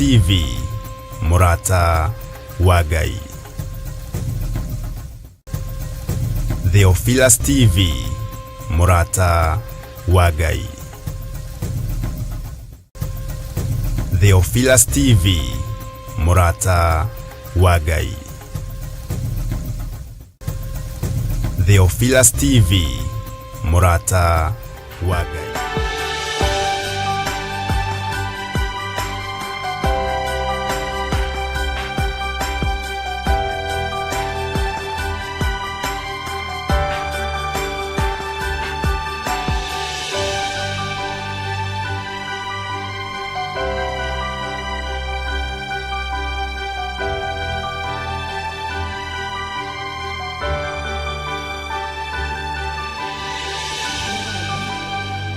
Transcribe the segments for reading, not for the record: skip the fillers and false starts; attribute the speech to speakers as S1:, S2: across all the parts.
S1: TV, Mũrata wa Ngai. Theophilus TV, Mũrata wa Ngai. Theophilus TV, Mũrata wa Ngai. Theophilus TV, Mũrata wa Ngai.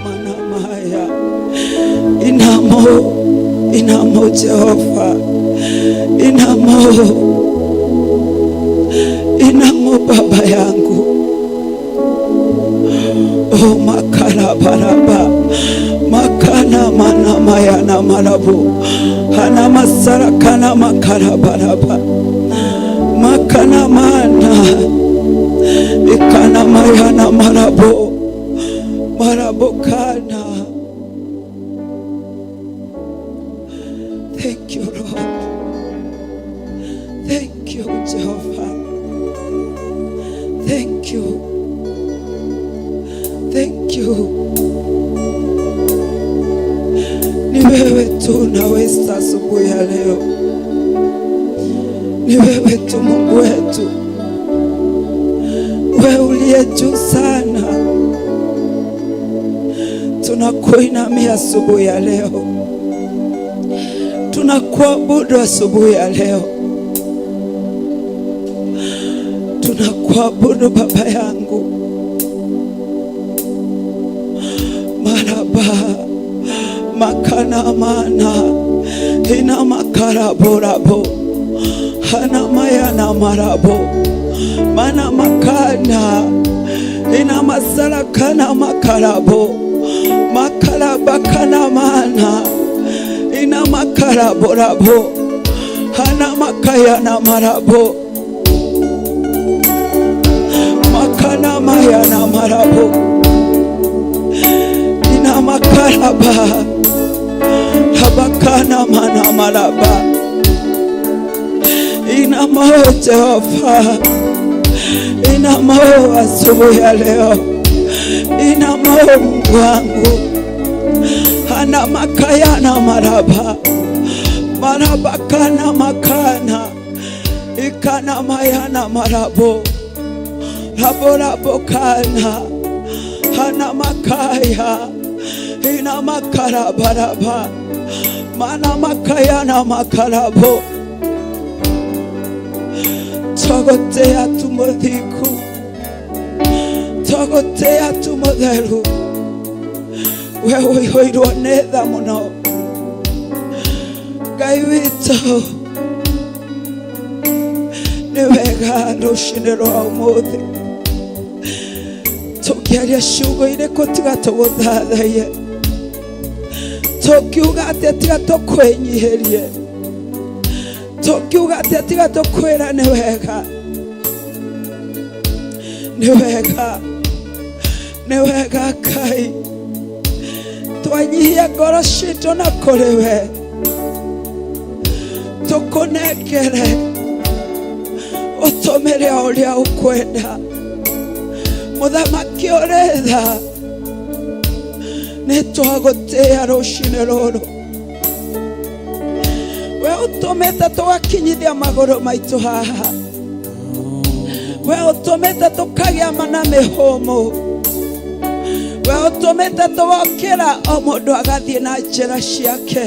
S2: Manamaya inamo inamo Jehova inamo inamo baba yangu o makarabaraba makana manamaya na marabu hana masarakana makarabaraba makana mana ikana maya na marabo marabokana. Thank you, Lord. Thank you, Jehovah. Thank you. Thank you. Ni wewe tu unaweza asubuhi ya leo. Ni wewe tu Mungu wetu, wewe uliye juu sana. Tunakuinamia asubuhi ya leo, tunakuabudu asubuhi ya leo, tunakuabudu Baba yangu. Maraba makana mana ina makaraborabo hana mayana marabo mana makana ina masarakana makarabo makarabakana mana ina makaraborabo hana makayana marabo makana mayana marabo ina makaraba habakana mana maraba inamo Jehova inamo asubuhi ya leo inamo Mungu wangu hana makayana maraba marabakana makana ikana mayana marabo rabo rabo kana hana makaya ina makarabaraba mana makayana makarabo togotea tumothiku togotea tumotheru we ũihũirwo nĩ tha mũno Ngai witũ nĩ wega rũcinĩ rwa ũmũthĩ tũngĩaria ciugo irĩkũ tiga tũgũthathaiye tũngiuga atĩa tiga tũkwĩnyihĩrie tũngiuga atĩa tiga tũkwĩra nĩ wega nĩ wega nĩ wega Ngai twanyihia ngoro citũ na kũrĩ we tũkũnengere ũtũmĩre o ũrĩa ũkwenda mũthamaki ũrĩ tha nĩ twagũtĩĩa rũcinĩ rũrũ we ũtũmĩte tũgakinyithia magũrũ maitũ haha we ũtũmĩte tũkagĩa na mĩhũmũ we ũtũmĩte tũgokĩra o mũndũ agathiĩ na njĩra ciake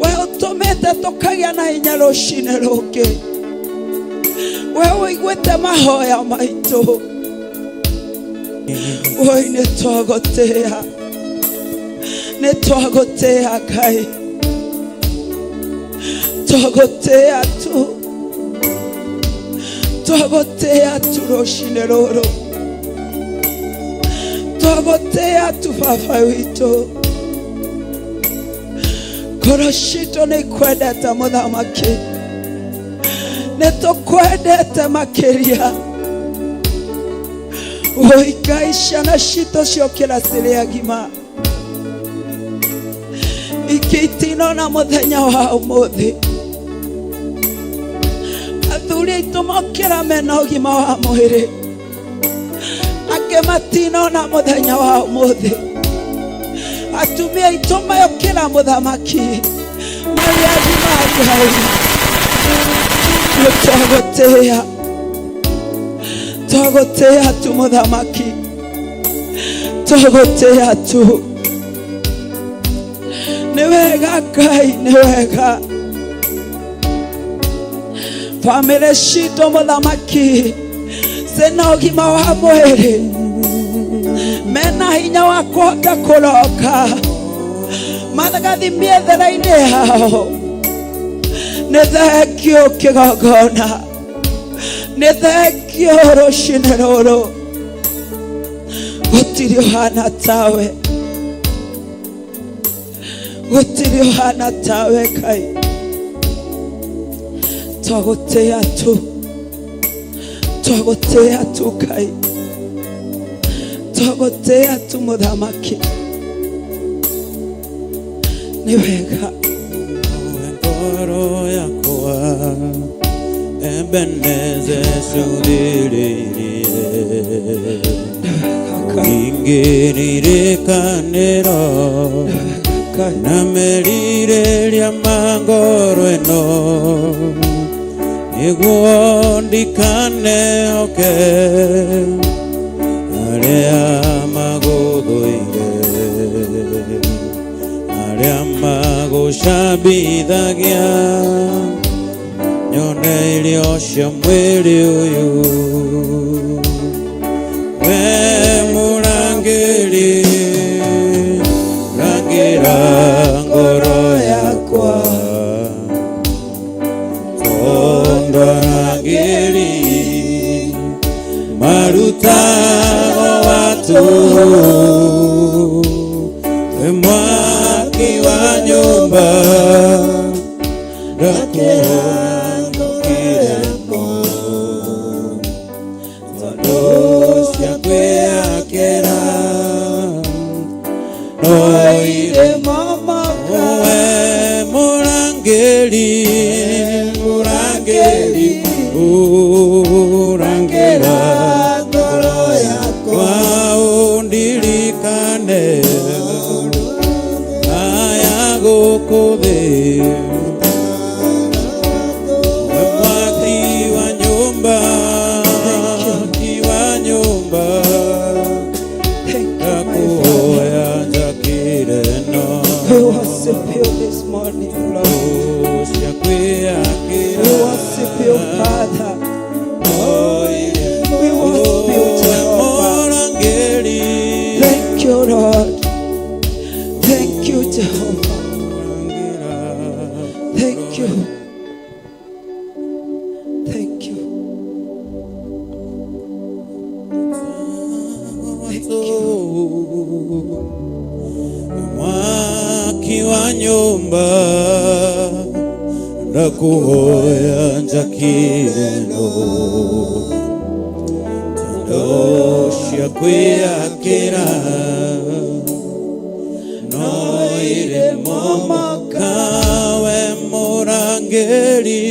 S2: we ũtũmĩte tũkagĩa na hinya rũcinĩ rũngĩ we ũiguĩte mahoya maitũ woi nĩ twagũtĩĩa nĩ twagũtĩĩa Ngai twagũtĩĩa tu twagũtĩĩa tu rũcinĩ rũrũ twagũtĩĩa tu baba witũ. Ngoro citũ nĩ ikwendete mũthamaki, nĩ tũkwendete makĩria. Woi Ngai, ciana citũ ciokĩra cirĩ agima, ingĩ itinona mũthenya wa ũmũthĩ. Athuri aitũ mokĩra mena ũgima wa mwĩrĩ, angĩ matinona mũthenya wa ũmũthĩ. Atumia aitũ mayũkĩra mũthamaki marĩ agima. Ngai, nĩ twagũtĩĩa, twagũtĩĩa tu mũthamaki, twagũtĩĩa tu. Nĩ wega Ngai, nĩ wega. Bamĩrĩ citũ mũthamaki cina ũgima wa mwĩrĩ, mena hinya wa kũhota kũroka magathi mĩethere-inĩ yao. Nĩ thengio kĩgongona, nĩ thengio rũcinĩ rũrũ. Gũtirĩ ũhana tawe, gũtirĩ ũhana tawe Ngai. Twagũtĩĩa tu, twagũtĩĩa tu Ngai, twagũtĩĩa tu mũthamaki. Nĩ wega.
S3: Ngoro yakwa Ebenezer cũthĩrĩirie ingĩririkanĩro
S2: Ngai.
S3: Na merirĩria ma ngoro ĩno nĩguo ndikanehoke arĩa magũthũire, arĩa magũcambithagia, nyone irio cia mwĩrĩ ũyũ. We mũrangĩri, rangĩra ngoro yakwa, tondũ arangĩri marutagwo watu. We mwaki wa nyũmba, ndakũhonokire tondũ cia kwĩyakĩra no irĩ. We mũrangĩri, mũrangĩri, ũrangĩra
S2: ngoro yakwa,
S3: ũndirikane aya gũkũ thĩ. We mwaki wa nyũmba, mwaki wa nyũmba,
S2: Thank you, my Father.
S3: ndakuhoya njakire no
S2: We worship you this morning, Lord.
S3: cia kwĩyakĩra
S2: We worship you, Father. We worship you, Jehovah.
S3: Mũrangĩri.
S2: Thank you, Lord. Thank you, Jehovah. Thank you. Thank you. Thank you.
S3: Mwaki wa nyũmba, ndakuhoya njakire no tondũ cia kwĩyakĩra no irĩ momoka. We mũrangĩri,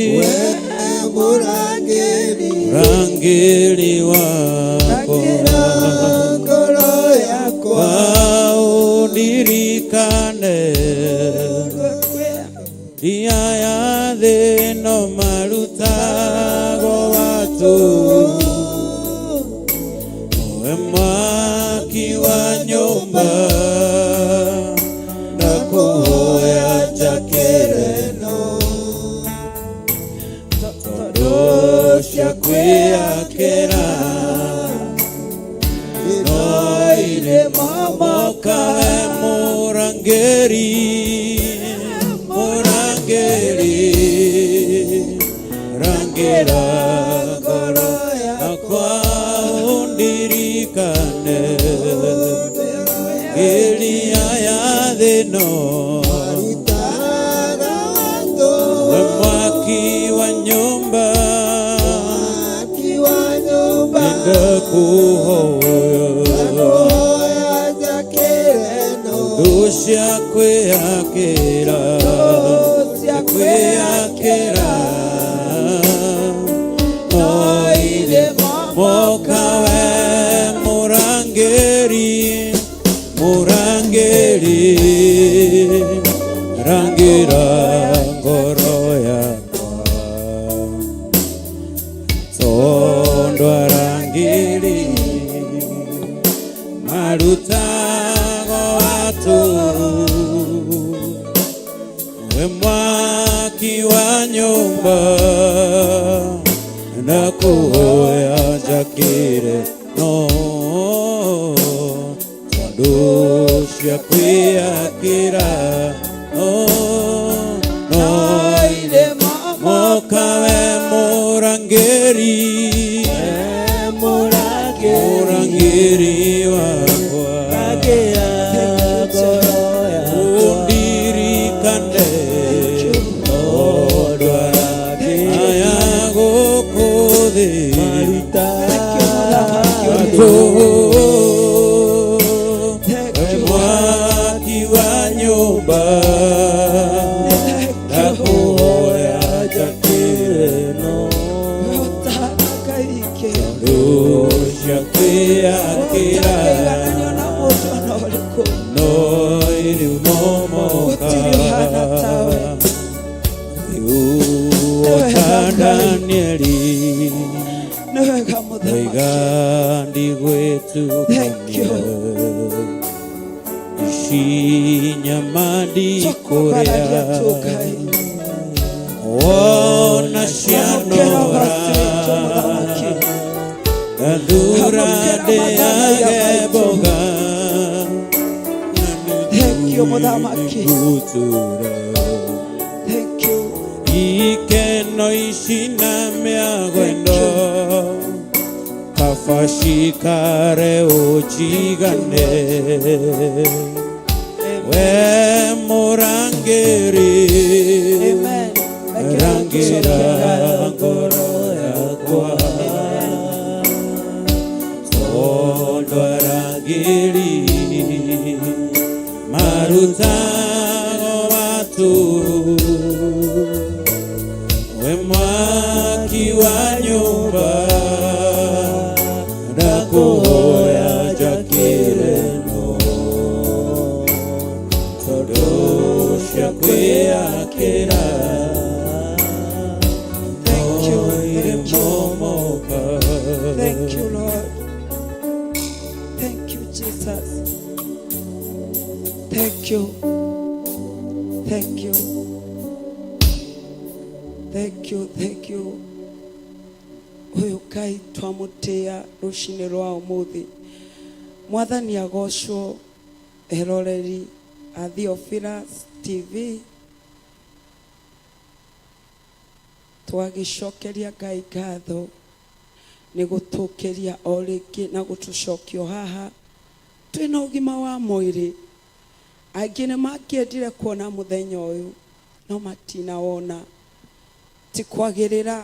S2: Mũrangĩri,
S3: rangĩri wakwa,
S2: rangĩra ngoro yakwa,
S3: ũndirikane ria ya thĩ no marutagwo watu. We mwaki wa nyũmba, ndakuhoya njakĩre no tondũ cia kwĩyakĩra no irĩ momoka. Mũrangĩri, mũrangĩri, rangĩra ngoro yakwa, ũndirikane ĩria ya thĩ no. Ndakuhoya thũ cia kwĩyakĩra kwĩyakĩra no irĩ moka we mũrangĩri mũrangĩri rangĩra ngoro yakwa tondũ arangĩri marutago watu we mwaki wa nyũmba na kuhoya njakĩre no tondũ cia kwĩyakĩra no no moka we mũrangĩri mũrangĩri wakwa undirikane tondũ aya gũkũ thĩ
S2: Thank you.
S3: Mwaki wa nyũmba ndakuhoya njakĩre no
S2: Ũtanaga
S3: rũcia kwĩyakĩra
S2: Ũtangĩigananio na mũndũ ona ũrĩkũ.
S3: no ĩrĩ momoka
S2: Gũtirĩ ũhana tawe.
S3: Rĩu ota Danieli
S2: Nĩ wega mũthamaki.
S3: Ndoiga ndigwĩtukania
S2: Thank you.
S3: ici nyama
S2: Twakwambararia
S3: ndikũrĩa
S2: tu Ngai.
S3: wona
S2: Amũkĩra
S3: cianora
S2: ũgoci witũ mũthamaki.
S3: ngathura
S2: Amũkĩra mathaithia
S3: ndĩage
S2: maitũ.
S3: mboga
S2: Thank you, mũthamaki.
S3: nĩngũtũra
S2: Thank you.
S3: ikeno ici na mĩagwendo kabacikare ũnjigane we mũrangĩri
S2: Amen. Reke
S3: rangĩra
S2: tũcokie ngatho.
S3: ngoro yakwa tondũ arangĩri marutago watu we mwaki wa nyũmba ndakuhoya njakĩre no tondũ cia kwĩyakĩra
S2: Thank you.
S3: no
S2: Thank you.
S3: momoka
S2: Thank you, Lord. Thank you, Jesus. Thank you. Thank you. Thank you. Thank you. Ũyũ Ngai twamũtĩa rũcinĩ rwa ũmũthĩ. Mwathani agocwo eroreri a Theophilus TV. Twagĩcokeria Ngai ngatho nĩ gũtũkĩria o rĩngĩ na gũtũcokio haha twĩna ũgima wa mwĩrĩ angĩ nĩ mangĩendire kuona mũthenya ũyũ no matinawona ti kwagĩrĩra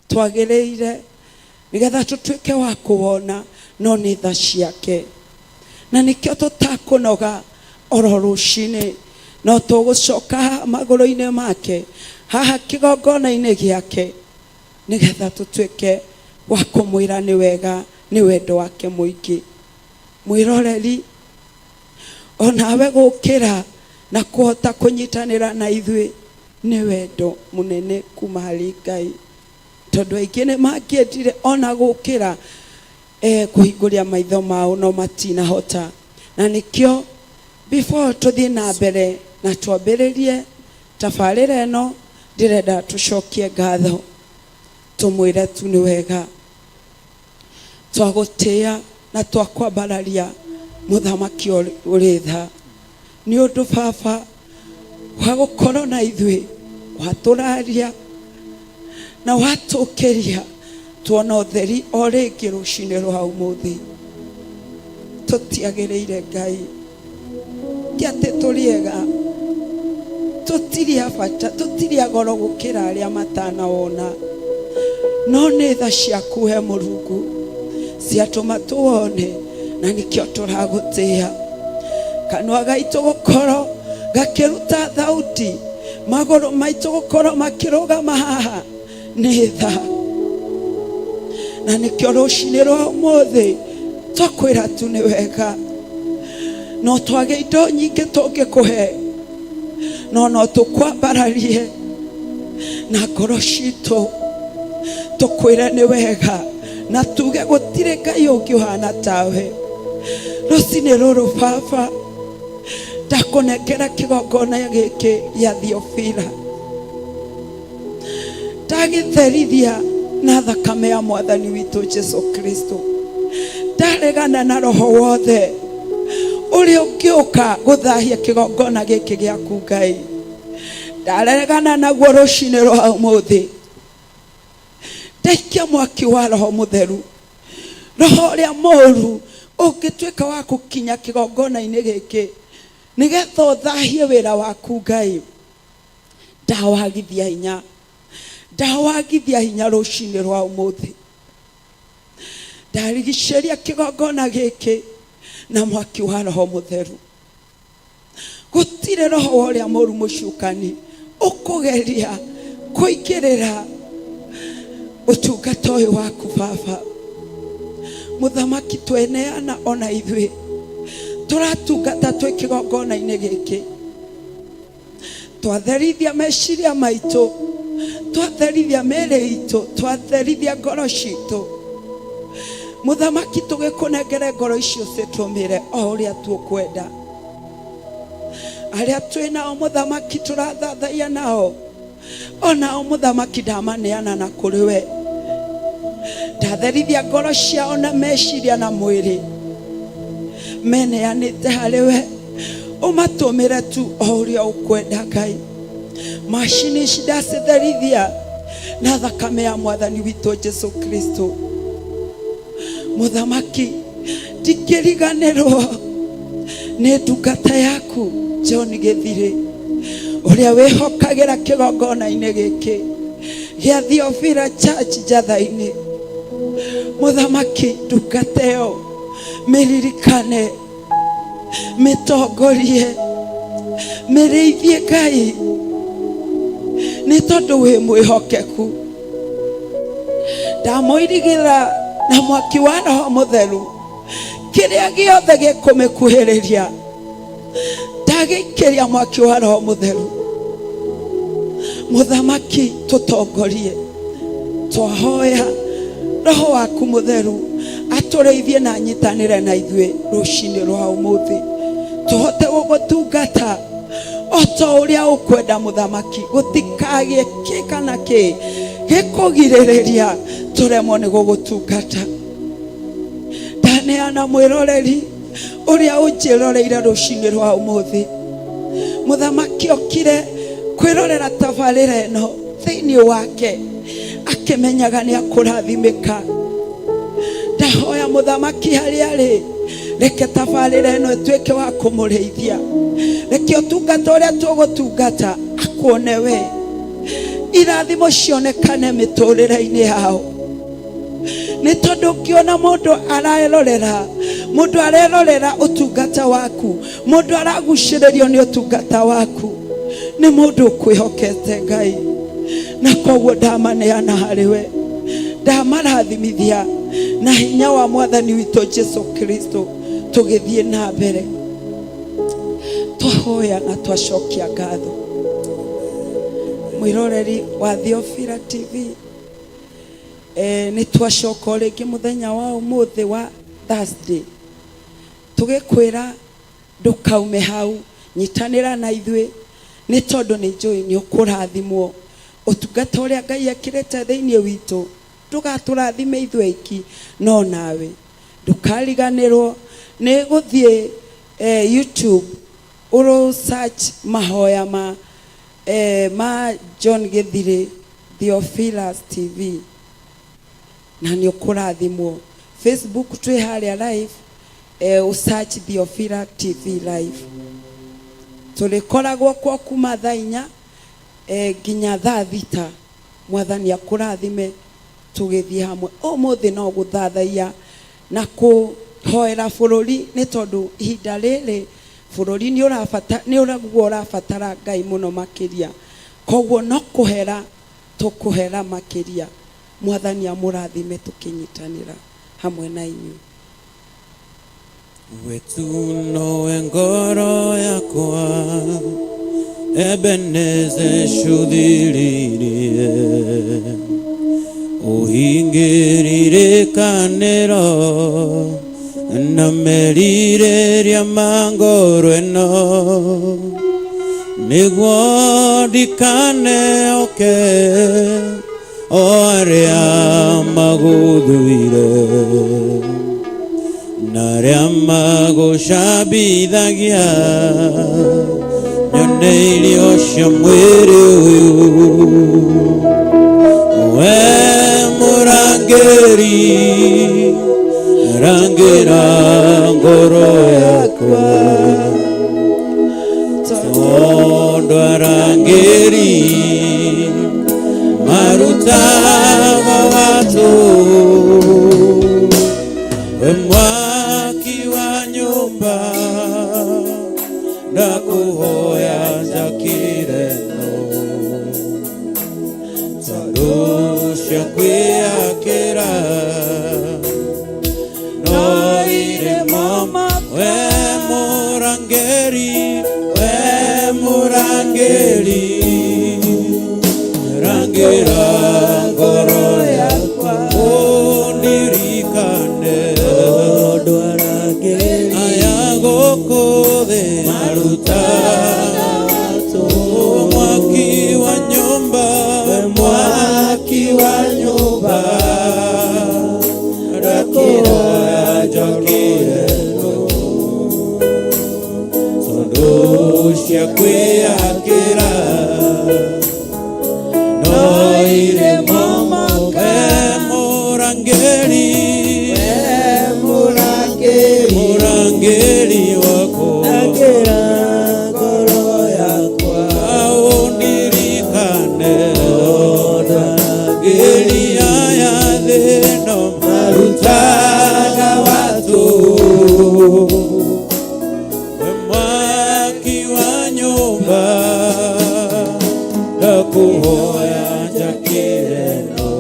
S2: twagĩrĩire nĩgetha tũtuĩke wa kũwona no nĩ tha ciake na nĩkĩo tũtakũnoga oro rũcinĩ no tũgũcoka haha magũrũ-inĩ make haha kĩgongona-inĩ gĩake nĩgetha tũtuĩke wa kũmwĩra nĩ wega nĩ wendo wake mũingĩ mwĩroreri onawe gũkĩra na kũhota kũnyitanĩra na ithuĩ nĩ wendo mũnene kuma harĩ Ngai tondũ aingĩ nĩ mangĩendire ona gũkĩra kũhingũria maitho mao no matinahota na nĩkĩo before tũthiĩ na mbere na twambĩrĩrie tabarĩra ĩno ndĩrenda tũcokie ngatho tũmwĩre tu nĩ wega twagũtĩa na twakwambararia mũthamaki ũrĩ tha nĩ ũndũ baba wa gũkorwo na ithuĩ watũraria na watũkĩria tuona ũtheri o rĩngĩ rũcinĩ rwa ũmũthĩ tũtiagĩrĩire Ngai ti atĩ tũrĩ ega tũtirĩ a bata tũtirĩ a goro gũkĩra arĩa matanawona no nĩ tha ciaku he Mũrungu Ciatũma tuwone na nĩkĩo tũragũtĩĩa. Kanua gaitũ gũkorwo gakĩruta thauti, magũrũ maitũ gũkorwo makĩrũgama haha nĩ tha. Na nĩkĩo rũcinĩ rwa ũmũthĩ twakwĩra tu nĩ wega. No twage indo nyingĩ tũngĩkũhe, no no tũkwambararie na ngoro citũ tũkwĩre nĩ wega na tuge gũtirĩ Ngai ũngĩ ũhana tawe. Rũcinĩ rũrũ baba ndakũnengera kĩgongona gĩkĩ gĩa Theophila, ndagĩtherithia na thakame ya mwathani witũ Jesu Kristo. Ndaregana na roho wothe ũrĩa ũngĩũka gũthahia kĩgongona gĩkĩ gĩaku Ngai. Ndaregana naguo rũcinĩ rwa ũmũthĩ. Ndaikia mwaki wa roho mũtheru, roho ũrĩa mũũru ũngĩtuĩka wa gũkinya kĩgongona-inĩ gĩkĩ nĩgetha ũthahie wĩra waku Ngai, ndawagithia hinya, ndawagithia hinya rũcinĩ rwa ũmũthĩ. Ndarigicĩria kĩgongona gĩkĩ na mwaki wa roho mũtheru. Gũtirĩ roho wa ũrĩa mũũru mũcukani ũkũgeria kũingĩrĩra ũtungata ũyũ waku baba. Mũthamaki, tweneana ona ithuĩ tũratungata twĩ kĩgongona-inĩ gĩkĩ, twatherithia meciria maitũ, twatherithia mĩĩrĩ itũ, twatherithia ngoro citũ. Mũthamaki, tũgĩkũnengere ngoro icio citũmĩre o ũrĩa tũkwenda. Arĩa twĩ nao mũthamaki tũrathathaia nao, onao mũthamaki ndamaneana na kũrĩ we. Ndatherithia ngoro ciao na meciria na mwĩrĩ, meneanĩte harĩ we, ũmatũmĩre tu o ũrĩa ũkwenda Ngai. Macini ici ndacitherithia na thakame ya mwathani witũ Jesu Kristo. Mũthamaki, ndingĩriganĩrwo nĩ ndungata yaku John Gĩthirĩ, ũrĩa wĩhokagĩra kĩgongona-inĩ gĩkĩ gĩa Theophila Church Njatha-inĩ. Mũthamaki, ndungata ĩyo mĩririkane, mĩtongorie, mĩrĩithie Ngai, nĩ tondũ wĩ mwĩhokeku. Ndamũirigĩra na mwaki wa roho mũtheru, kĩrĩa gĩothe gĩkũmĩkuhĩrĩria ndagĩikĩria mwaki wa roho mũtheru. Mũthamaki, tũtongorie, twahoya roho waku mũtheru atũrĩithie na anyitanĩre na ithuĩ rũcinĩ rwa ũmũthĩ, tũhote gũgũtungata o ta ũrĩa ũkwenda. Mũthamaki, gũtikagĩe kĩ kana kĩ gĩkũgirĩrĩria tũremwo nĩ gũgũtungata. Ndaneana mwĩroreri ũrĩa ũnjĩroreire rũcinĩ rwa ũmũthĩ. Mũthamaki okire kwĩrorera tabarĩra ĩno thĩinĩ wake akĩmenyaga nĩ akũrathimĩka. Ndahoya mũthamaki harĩa arĩ, reke tabarĩra ĩno ĩtuĩke wa kũmũrĩithia. Reke ũtungata ũrĩa tũgũtungata akuone we, irathimo cionekane mĩtũrĩre-inĩ yao. Nĩ tondũ ũngĩona mũndũ arerorera, mũndũ arerorera ũtungata waku, mũndũ aragucĩrĩrio nĩ ũtungata waku, nĩ mũndũ ũkwĩhokete Ngai. Na koguo ndamaneana harĩ we, ndamarathimithia na hinya wa mwathani witũ Jesu Kristo, tũgĩthiĩ na mbere. Twahoya na twacokia ngatho. Mwĩroreri wa Theophila TV, nĩ twacoka o rĩngĩ mũthenya wa ũmũthĩ wa Thursday, tũgĩkwĩra ndũkaume hau, nyitanĩra na ithuĩ, nĩ tondũ nĩ njũĩ nĩ ũkũrathimwo. Ũtungata ũrĩa Ngai ekĩrĩte thĩinĩ witũ ndũgatũrathime ithuĩ aiki, no nawe ndũkariganĩrwo nĩ gũthiĩ YouTube ũrũ search mahoya ma John Gĩthirĩ Theophilus TV na nĩ ũkũrathimwo. Facebook twĩ harĩa live, ũ search Theophila TV live. Tũrĩkoragwo kuo kuma thaa 4 nginya thaa 6. Mwathani akũrathime tũgĩthiĩ hamwe ũmũthĩ no gũthathaiya. Na kũhoera bũrũri nĩ tondũ ihinda rĩrĩ bũrũri nĩ ũrabata nĩ ũraguo ũrabatara Ngai mũno makĩria. Koguo no kũhera tũkũhera makĩria. Mwathani amũrathime tũkĩnyitanĩra hamwe na inyuĩ.
S3: Wetu nowe ngoro yakwa Ebeneze shuthiririe Uhingĩrire kanĩro na merirĩria ma ngoro ĩno nĩguo ndikaneoke o arĩa magũthũire na arĩa magũcambithagia nyone irio cia mwĩrĩ ũyũ. We mũrangĩri, rangĩra ngoro yakwa tondũ arangĩri marutaga watu. We mwaki wa nyũmba, ndakuhoya njakire no tondũ cia kwĩakĩra no irĩ moma. We mũrangĩri, we mũrangĩri, rangĩra ngoro yakwa ũndirikane aya gũkũ thĩ marutaga mwaki wa nyũmba. We mwaki wa nyũmba, ndakuhoya njakire tondũ cia kwĩakĩra no irĩ momoka. Mũrangĩri, mũrangĩri wakwa, ũndirikane arangĩri aya thĩ no marutaga watu. We mwaki wa nyũmba, ndakuhoya njakire no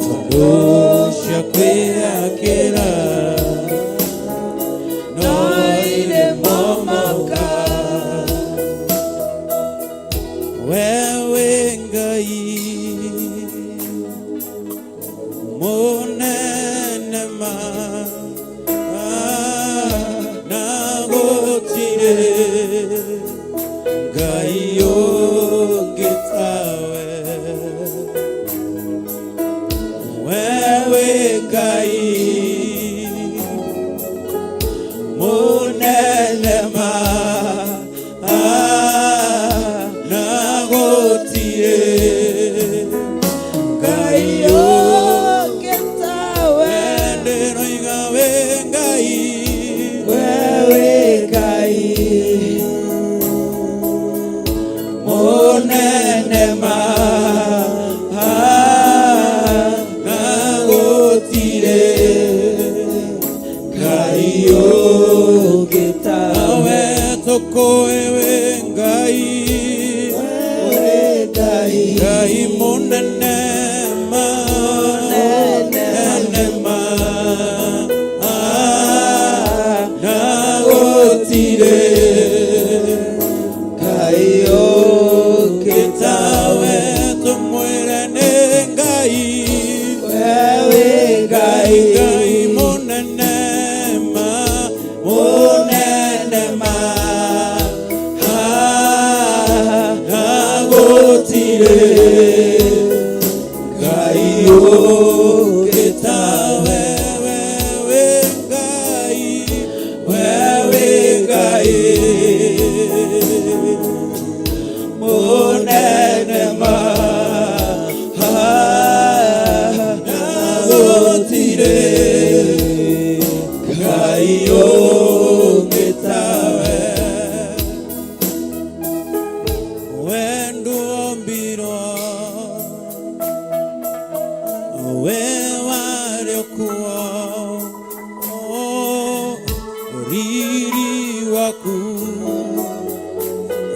S3: tondũ cia kwĩakĩra no irĩ momoka. Wewe Ngai mũnene ma na gũtirĩ Ngai ũngĩ tawe. Wewe Ngai mũnene ma na gũtirĩ Ngai
S2: ũngĩ tawe.
S3: Ndĩroiga we Ngai,
S2: Wewe Ngai
S3: mũnene ma na gũtirĩ Ngai
S2: ũngĩ tawe.
S3: Tawe. Tũkũĩ we Ngai,
S2: Wewe Ngai
S3: Ngai mũnene ma
S2: Mũnene
S3: ma na gũtirĩ
S2: Ngai ũngĩ
S3: tawe. Tũmwĩre nĩ Ngai,
S2: Wewe Ngai
S3: Ngai mũnene ma, mũnene ma na gũtirĩ Ngai ũngĩ tawe. Wewe Ngai, wewe Ngai mũnene ma na gũtirĩ Ngai ũngĩ tawe. Wendo ombirwo we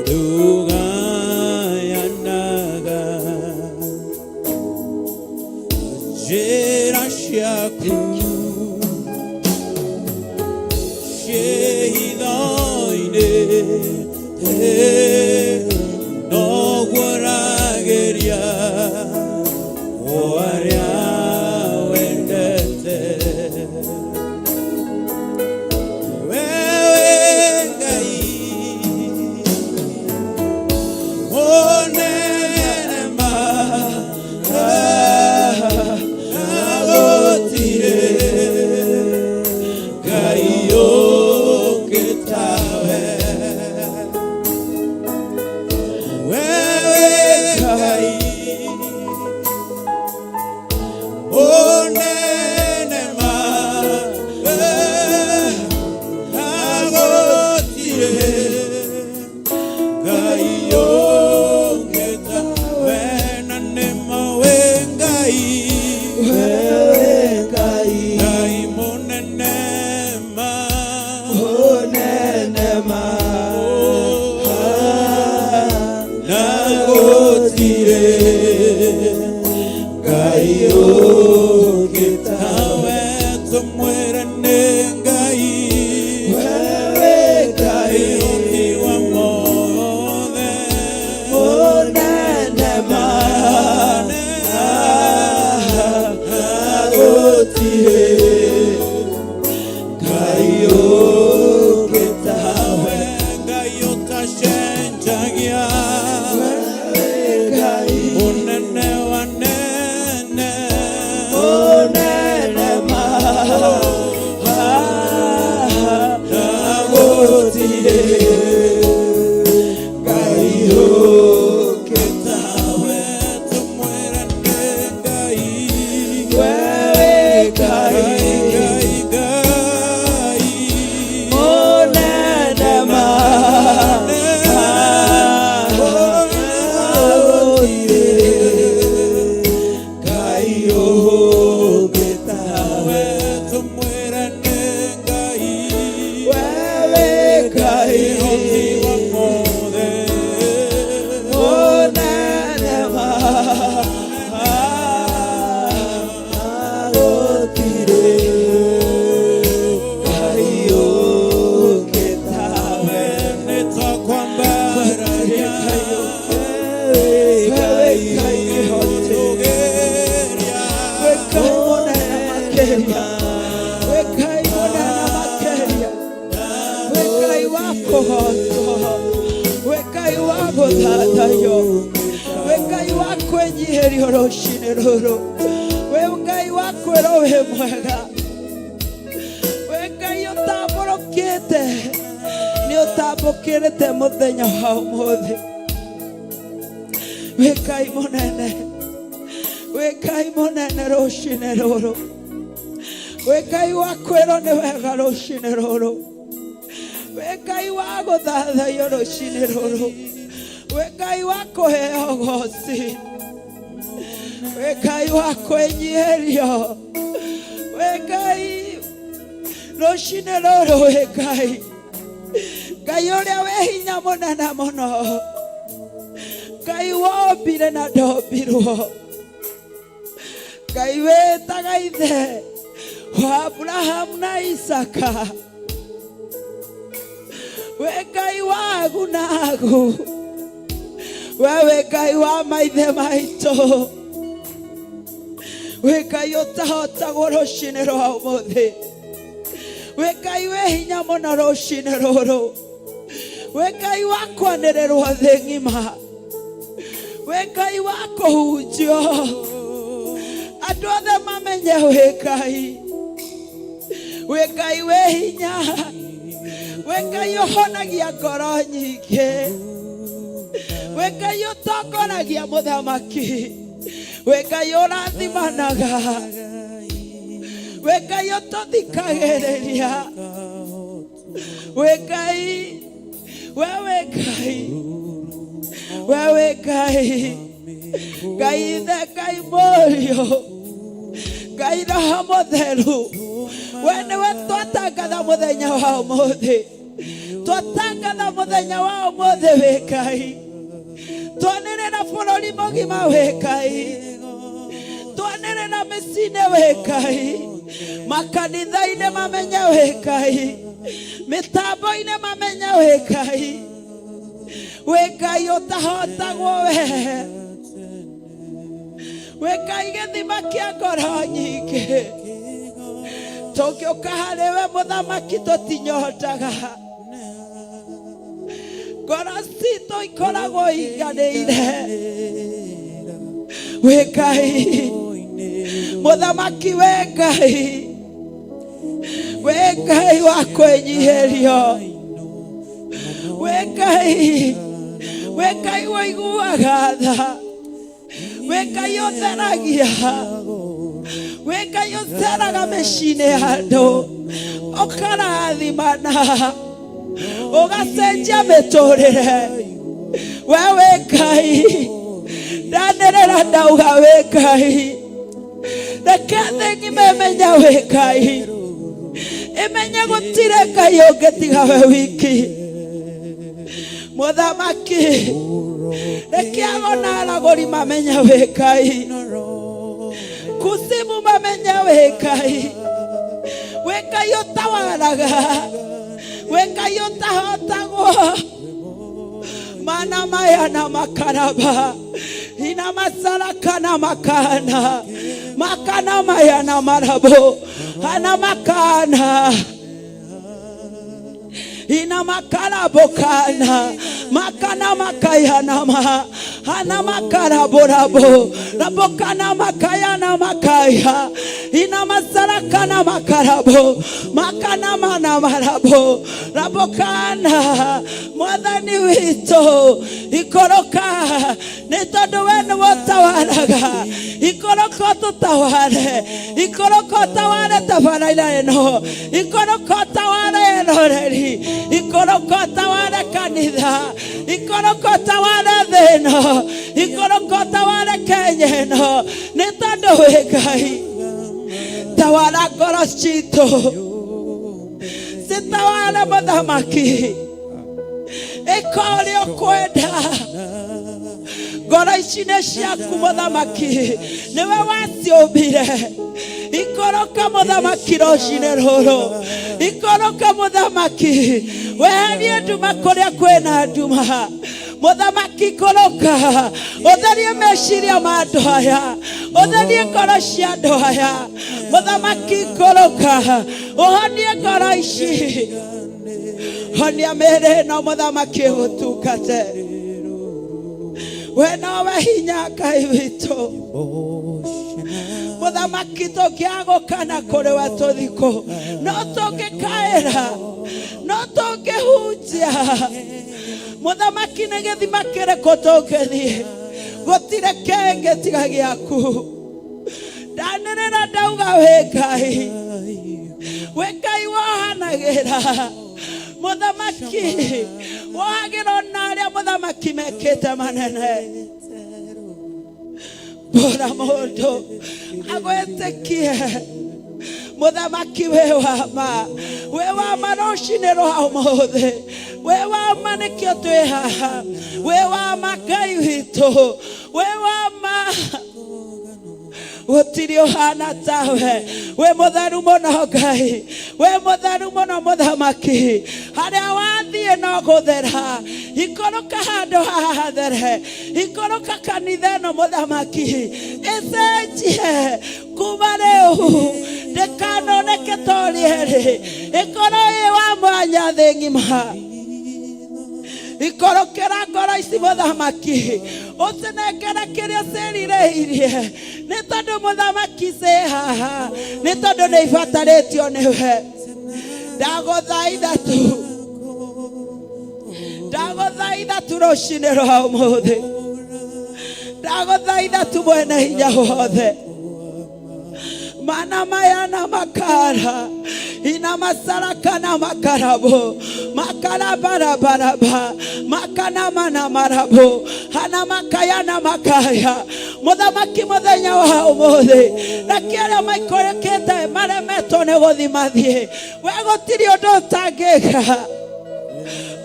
S3: Tũgayanaga njĩra ciaku ciĩhitho-inĩ, noguo ũragĩria o arĩa wendete. Wewe Ngai mũnene ma, na gũtirĩ Ngai ũngĩ tawe. Wewe Ngai mũnene ma, na gũtirĩ Ngai ũngĩ tawe. Na nĩma wĩ Ngai,
S2: Wewe Ngai
S3: Ngai mũnene ma,
S2: mũnene ma,
S3: na gũtirĩ
S2: Ngai ũngĩ tawe.
S3: Tawe. Tũmwĩre nĩ Ngai
S2: Wewe Ngai
S3: ũhoti wa mothe,
S2: mũnene ma, na gũtirĩ Ngai ũngĩ tawe.
S3: Ngai ũtacenjagia,
S2: Wewe Ngai
S3: mũnene wa nene,
S2: mũnene ma, na gũtirĩ Ngai ũngĩ tawe.
S3: Tawe. Tũmwĩre nĩ Ngai,
S2: Wewe Ngai
S3: Ngai, Ngai,
S2: mũnene ma, na gũtirĩ Ngai ũngĩ tawe.
S3: Tawe. Tũmwĩre nĩ Ngai
S2: Wewe Ngai
S3: ũhoti wa mothe,
S2: mũnene ma, na gũtirĩ Ngai ũngĩ tawe.
S3: Nĩtwakwambararia,
S2: Wewe Ngai kĩhoti,
S3: tũgeria,
S2: we Ngai mũnene makĩria, we Ngai mũnene makĩria, we Ngai wa kũhotwo, we Ngai wa gũthathaiyo, we Ngai wa kwĩnyihĩrio rũcinĩ rũrũ, we Ngai wa kwĩrwo wĩ mwega, we Ngai ũtambũrũkĩte, nĩ ũtambũkĩrĩte mũthenya wa ũmũthĩ. We Ngai mũnene, we Ngai mũnene rũcinĩ rũrũ, we Ngai wa kwĩrwo nĩ wega rũcinĩ rũrũ, we Ngai wa gũthathaiyo rũcinĩ rũrũ, we Ngai wa kũheo goci, we Ngai wa kwĩnyihĩrio, we Ngai rũcinĩ rũrũ, we Ngai, Ngai ũrĩa wĩ hinya mũnene mũno, Ngai wombire na ndombirwo, Ngai wĩtaga ithe wa Abrahamu na Isaka, we Ngai wagu nagu, wewe Ngai wa maithe maitũ, we Ngai ũtahotagwo rũcinĩ rwa ũmũthĩ, we Ngai wĩ hinya mũno rũcinĩ rũrũ, we Ngai wa kwanĩrĩrwo thĩ ng'ima, we Ngai wa kũhunjio andũ othe mamenye wĩ Ngai, wĩ Ngai wĩ hinya, wĩ Ngai ũhonagia ngoro nyingĩ, wĩ Ngai ũtongoragia mũthamaki, wĩ Ngai ũrathimanaga, wĩ Ngai ũtũthikagĩrĩria, wĩ Ngai, wewe Ngai, wewe Ngai, Ngai Ithe, Ngai Mũriũ, Ngai Roho Mũtheru, we nĩwe twatangatha mũthenya wa ũmũthĩ. Twatangatha mũthenya wa ũmũthĩ wĩ Ngai. Twanĩrĩra bũrũri mũgima wĩ Ngai. Twanĩrĩra mĩciĩ-inĩ wĩ Ngai. Makanitha-inĩ mamenye wĩ Ngai. Mĩtambo-inĩ mamenye wĩ Ngai. Wĩ Ngai ũtahotagwo we. Wĩ Ngai gĩthima kĩa ngoro nyingĩ. Tũngĩũka harĩ we mũthamaki tũtinyotaga. Ngoro citũ ikoragwo iganĩire. Wĩ Ngai mũthamaki, wĩ Ngai, wĩ Ngai wa kwĩnyihĩrio, wĩ Ngai, wĩ Ngai ũiguaga tha, wĩ Ngai ũtheragia, wĩ Ngai ũceraga mĩciĩ-inĩ ya andũ ũkarathimana ũgacenjia mĩtũrĩre. We wĩ Ngai, ndanĩrĩra ndauga wĩ Ngai. Reke thĩ ng'ima ĩmenye wĩ Ngai, ĩmenye gũtirĩ Ngai ũngĩ tiga we wiki. Mũthamaki, reke ago na aragũri mamenye wĩ Ngai, kusimu mamenye wĩ Ngai, wĩ Ngai ũtawaraga, wĩ Ngai ũtahotagwo. Mana maya na makaraba ina masaraka na makana makana maya na marabo ana makana ina makarabokana makana makayana ma ana makaraborabo rabokana makayana makaya ina masarakana makarabo makana mana marabo rabokana. Mwathani witũ, ikũrũka, nĩ tondũ we nĩwe ũtawaraga. Ikũrũka ũtũtaware, ikũrũka ũtaware tabarĩra ĩno, ikũrũka ũtaware eroreri, ikũrũka ũtaware kanitha, ikũrũka ũtaware thĩ ĩno, ikũrũka ũtaware Kenya ĩno, nĩ tondũ wĩ Ngai. Tawara ngoro citũ, citaware mũthamaki, ĩka ũrĩa ũkwenda. Ngoro ici nĩ ciaku mũthamaki, nĩwe waciũmbire. Ikũrũka mũthamaki rũcinĩ rũrũ, ikũrũka mũthamaki, weherie nduma kũrĩa kwĩna nduma. Mũthamaki ikũrũka, ũtherie meciria ma andũ aya, ũtherie ngoro cia andũ aya. Mũthamaki ikũrũka, ũhonie ngoro ici, honia mĩĩrĩ ĩno mũthamaki ĩgũtungate. We nowe hinya Ngai witũ. Mũthamaki, tũngĩagũkana kũrĩ we tũthikũ, no tũngĩkaĩra, no tũngĩhunjia. Mũthamaki, nĩ gĩthima kĩrĩkũ tũngĩthiĩ? Gũtirĩ kĩngĩ tiga gĩaku. Ndanĩrĩra ndauga wĩ Ngai, wĩ Ngai wohanagĩra. Mũthamaki, wohagĩra ona arĩa mũthamaki mekĩte manene. Bora mũndũ agwĩtĩkie mũthamaki, wĩ wa ma, wĩ wa ma rũcinĩ rwa ũmũthĩ, wĩ wa ma nĩkĩo twĩ haha, wĩ wa ma Ngai witũ, wĩ wa ma, gũtirĩ ũhana tawe. Wĩ mũtheru mũno Ngai, wĩ mũtheru mũno mũthamaki. Harĩa wathiĩ no gũthera. Ikũrũka handũ haha hathere, ikũrũka kanitha ĩno mũthamaki, ĩcenjie kuma rĩu, ndĩkanoneke ta ũrĩa ĩrĩ, ĩkorwo ĩ wa mwanya thĩ ng'ima. Ikorokera ngoro ici mũthamaki, ũcinengere kĩrĩa cirirĩirie, nĩ tondũ mũthamaki ciĩ haha nĩ tondũ nĩ ibatarĩtio nĩwe. Ndagũthaitha tu, ndagũthaitha tu rũcinĩ rwa ũmũthĩ, ndagũthaitha tu mwene hinya wothe. Mana maya na makara ina masaraka na makarabo makara barabaraba makana mana marabo hana makaya na makaya. Mũthamaki, mũthenya wa ũmũthĩ, reke arĩa maikũrũkĩte maremetwo nĩ gũthiĩ mathiĩ. We gũtirĩ ũndũ ũtangĩka.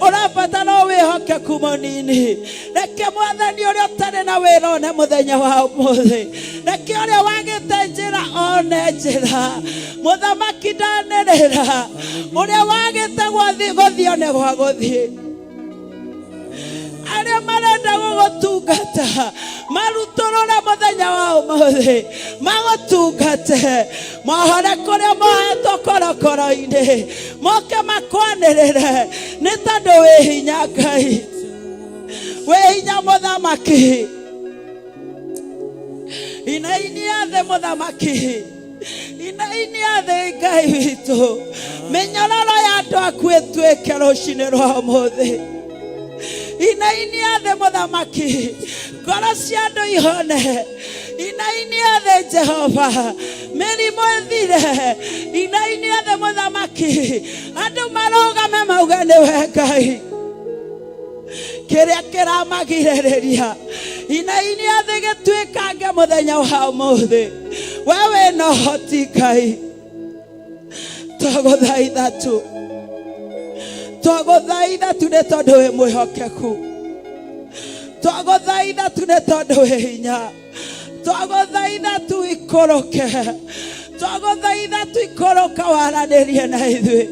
S2: Ũrabatara o wĩhokeku mũnini. Reke Mwathani ũrĩa ũtarĩ na wĩra one mũthenya wa ũmũthĩ. Reke ũrĩa wagĩte njĩra one njĩra. Mũthamaki ndanĩrĩra. Ũrĩa wagĩte gũthiĩ one gwa gũthiĩ. Arĩa marenda gũgũtungata marutũrũre mũthenya wa ũmũthĩ magũtungate, mohore kũrĩa mohetwo korokoro-inĩ, moke makwanĩrĩre nĩ tondũ wĩ hinya Ngai, wĩ hinya mũthamaki. Inainia thĩ mũthamaki, inainia thĩ Ngai witũ, mĩnyororo ya andũ aku ĩtuĩke rũcinĩ rwa ũmũthĩ. Inainia thĩ mũthamaki, ngoro cia andũ ihone. Inainia thĩ Jehova, mĩrimũ ĩthire. Inainia thĩ mũthamaki, andũ marũgame mauge nĩwe Ngai. Kĩrĩa kĩramagirĩrĩria inainia thĩ gĩtuĩkange mũthenya wa ũmũthĩ. We wĩna ũhoti Ngai, twagũthaitha tu, twagũthaitha tu nĩ tondũ wĩ mwĩhokeku, twagũthaitha tu nĩ tondũ wĩ hinya, twagũthaitha tu ikũrũke, twagũthaitha tu ikũrũka waranĩrie na ithuĩ.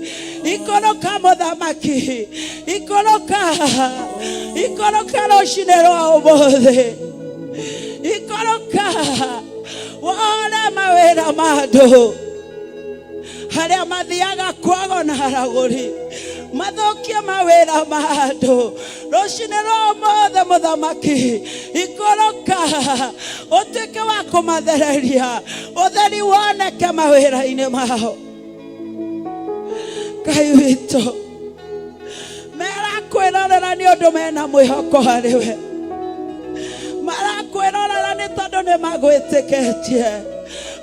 S2: Ikũrũka mũthamaki, ikũrũka, ikũrũka rũcinĩ rwa ũmũthĩ, ikũrũka wone mawĩra ma andũ harĩa mathiaga kwago na aragũri mathũkie mawĩra ma andũ rũcinĩ rwa ũmũthĩ. Mũthamaki ikũrũka ũtuĩke wa kũmathereria, ũtheri woneke mawĩra-inĩ mao. Ngai witũ, merakwĩrorera nĩ ũndũ mena mwĩhoko harĩ we, marakwĩrorera nĩ tondũ nĩ magwĩtĩkĩtie,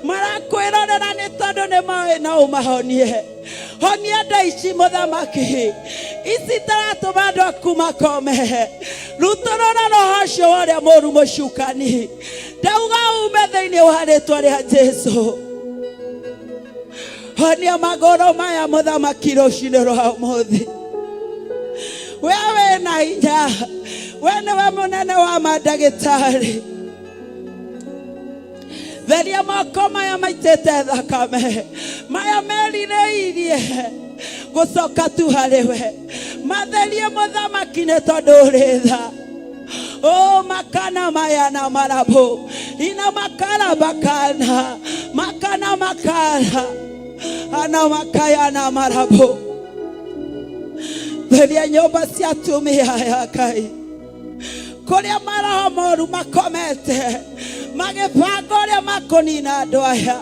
S2: marakwĩrorera nĩ tondũ nĩ moĩ no ũmahonie. Honia nda ici mũthamaki, ici itaratũma andũ aku makome. Rutũrũra roho ũcio wa ũrĩa mũũru mũcukani, ndauga ume thĩinĩ wa rĩtwa rĩa Jesu. Honia magũrũ maya mũthamaki rũcinĩ rwa ũmũthĩ. We wĩna hinya, we nĩwe mũnene wa mandagĩtarĩ. Theria moko maya maitĩte thakame, maya merirĩirie gũcoka tu harĩ we. Matherie mũthamaki nĩ tondũ ũrĩ tha. O makana maya na marabo ina makara bakana makana makara ana makaya na marabo. Theria nyũmba cia atumia aya Ngai, kũrĩa maroho moru makomete magĩbanga ũrĩa makũnina andũ aya,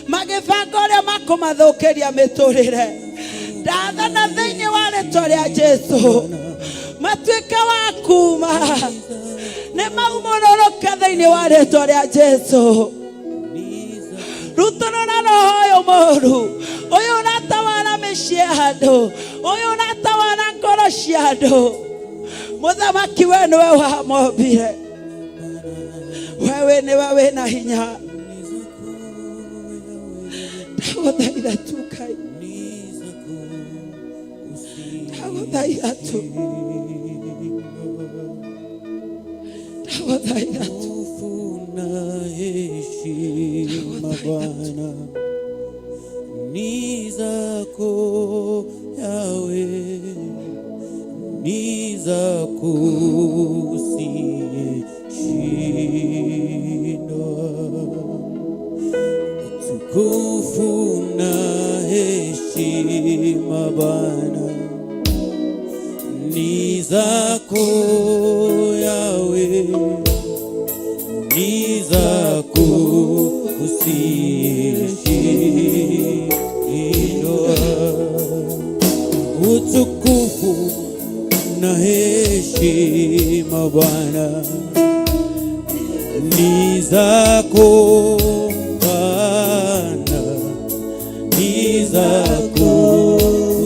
S2: magĩbanga ũrĩa makũmathũkĩria mĩtũrĩre. Ndathana thĩinĩ wa rĩtwa rĩa Jesu matuĩke wa kuma, nĩ maumũrũrũke thĩinĩ wa rĩtwa rĩa Jesu. Rutũrũra roho ũyũ mũru, ũyũ ũratawara mĩciĩ ya andũ, ũyũ ũratawara ngoro cia andũ. Mũthamaki, we nĩwe wamombire, wewe nĩwe wĩna hinya. Ndagũthaitha tu Ngai, ndagũthaitha tu, ndagũthaitha tu.
S3: Na heshima Bwana ni zako Yawe, ni zako usiyeshindwa. Utukufu na heshima Bwana ni zako Yawe, ni zako usiyeshindwa. Utukufu na heshima Bwana ni zako Bwana, ni zako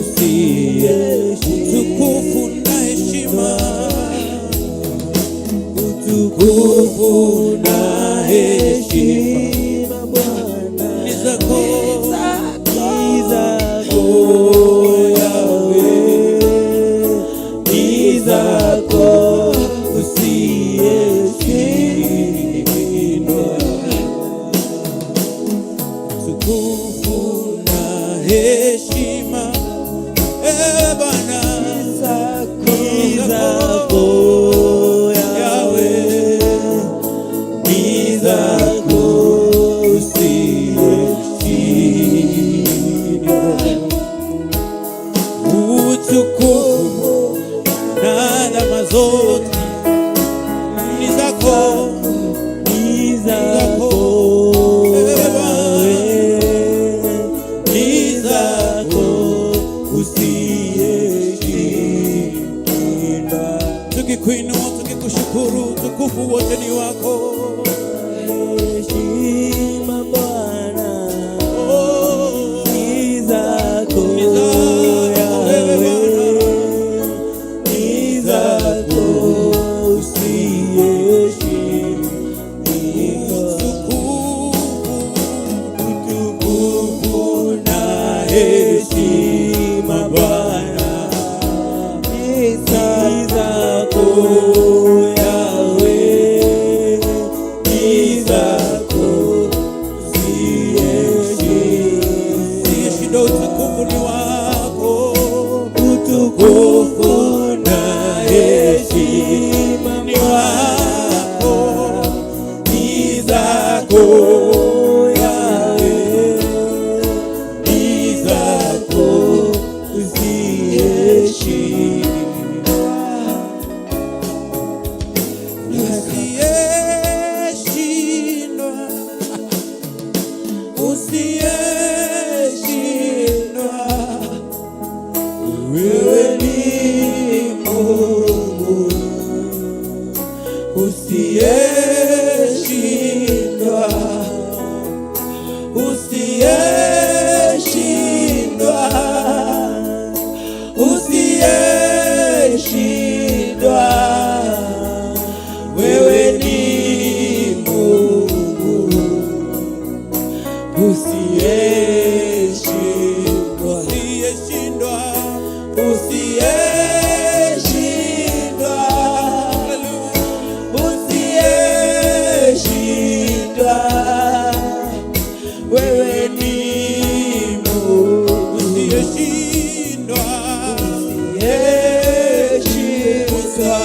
S3: usiye. Utukufu na heshima, utukufu na heshima ni zako, ni zako Yahweh, ni Utukufu wote ni wako.
S4: Heshima Bwana
S3: Oh,
S4: ni zako,
S3: ni zako wewe Bwana.
S4: ni zako usiyeshindwa. Utukufu na heshima Bwana ni zako Yahweh, ni zako
S3: Usiyeshindwa, utukufu ni wako.
S4: Utukufu na heshima
S3: Ni wako.
S4: ni zako Yahweh, ni zako usiyeshindwa.
S3: Usiyeshindwa, usiyeshindwa,
S4: Wewe ni Mungu usiyeshindwa, usiyeshindwa, usiyeshindwa. Wewe ni Mungu usiyeshindwa,
S3: usiyeshindwa,
S4: usiyeshindwa, usiyeshindwa. Wewe ni Mungu
S3: usiyeshindwa,
S4: usiyeshindwa,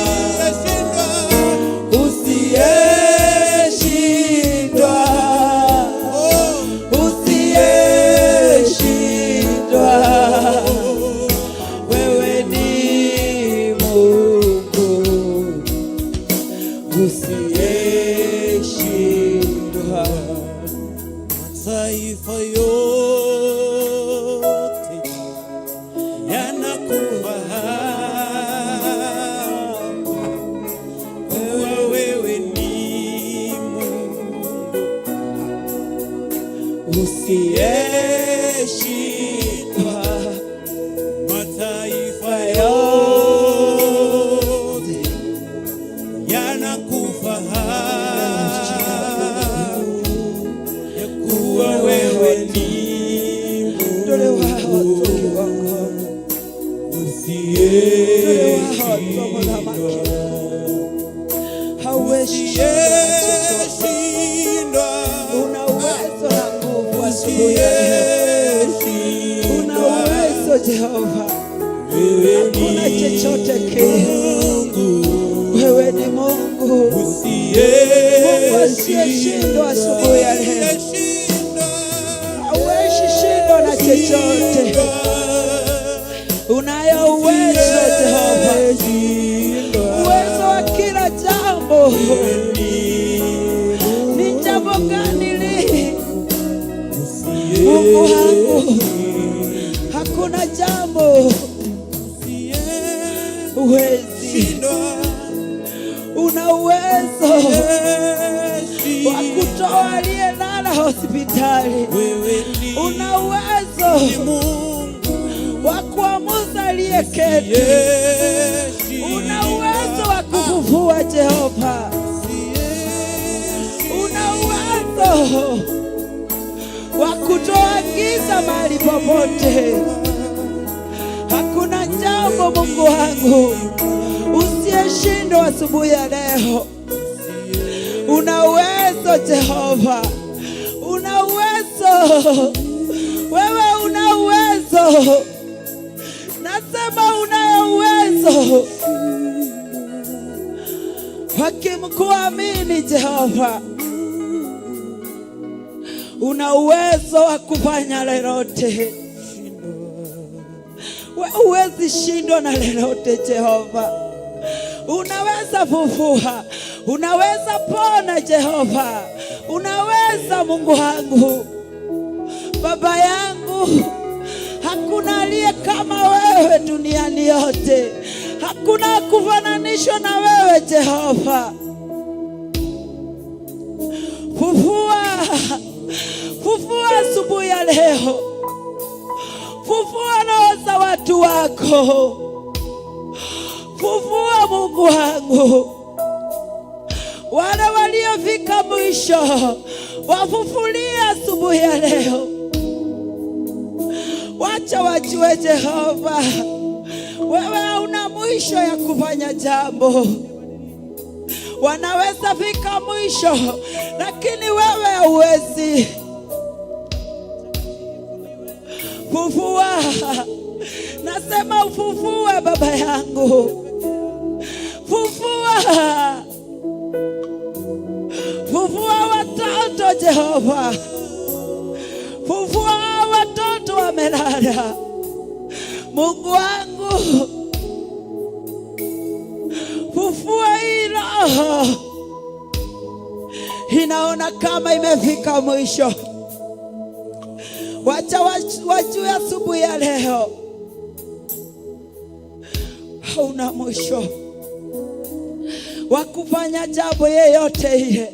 S3: usiyeshindwa,
S4: usiyeshindwa,
S3: oh,
S4: usiyeshindwa. Wewe ni Mungu usiyeshindwa.
S3: Mataifa yote yanakufahamu kuwa wewe ni Mungu
S4: Usiyeshindwa.
S3: Mataifa yote yanakufahamu ya kuwa wewe ni
S2: Ndore waho
S3: Mungu
S2: tukigongona. Ndore waho
S3: usiyeshindwa.
S2: Hauwezi shindwa na chochote.
S3: Usiyeshindwa.
S2: Una uwezo na nguvu asubuhi ya leo. Una uwezo Jehova, hakuna chochote kile. Wewe ni Mungu, Mungu asiyeshindwa asubuhi ya leo. Hauwezi shindwa na chochote. Unayo uwezo Jehova, uwezo wa kila jambo. Ni jambo gani li Mungu wangu? Hakuna jambo huwezi. Una uwezo wa kutoa aliyelala hospitali. Una uwezo wa kuamuza aliyeketi. Una uwezo wa kufufua Jehova. Una uwezo wa kutoa giza mahali popote. Hakuna jambo Mungu wangu usiyeshindwa asubuhi ya leo. Una uwezo Jehova, una uwezo wewe, una uwezo. Nasema unayo uwezo wakimkuamini Jehova, una uwezo wa kufanya lolote. We huwezi shindwa na lolote Jehova. Unaweza fufua, unaweza pona Jehova, unaweza Mungu wangu, Baba yangu. Hakuna aliye kama wewe duniani yote, hakuna kufananishwa na wewe Jehova. leo, fufua roho za watu wako, fufua Mungu wangu, wale waliofika mwisho wafufulie asubuhi ya leo. Wacha wajue Jehova, wewe hauna mwisho ya kufanya jambo. Wanaweza fika mwisho, lakini wewe hauwezi. Fufua, nasema ufufue baba yangu, fufua, fufua watoto Jehova, fufua watoto wamelala. Mungu wangu, fufua hii roho inaona kama imefika mwisho. Wacha wajue asubuhi ya leo hauna mwisho wa kufanya jambo yeyote ile.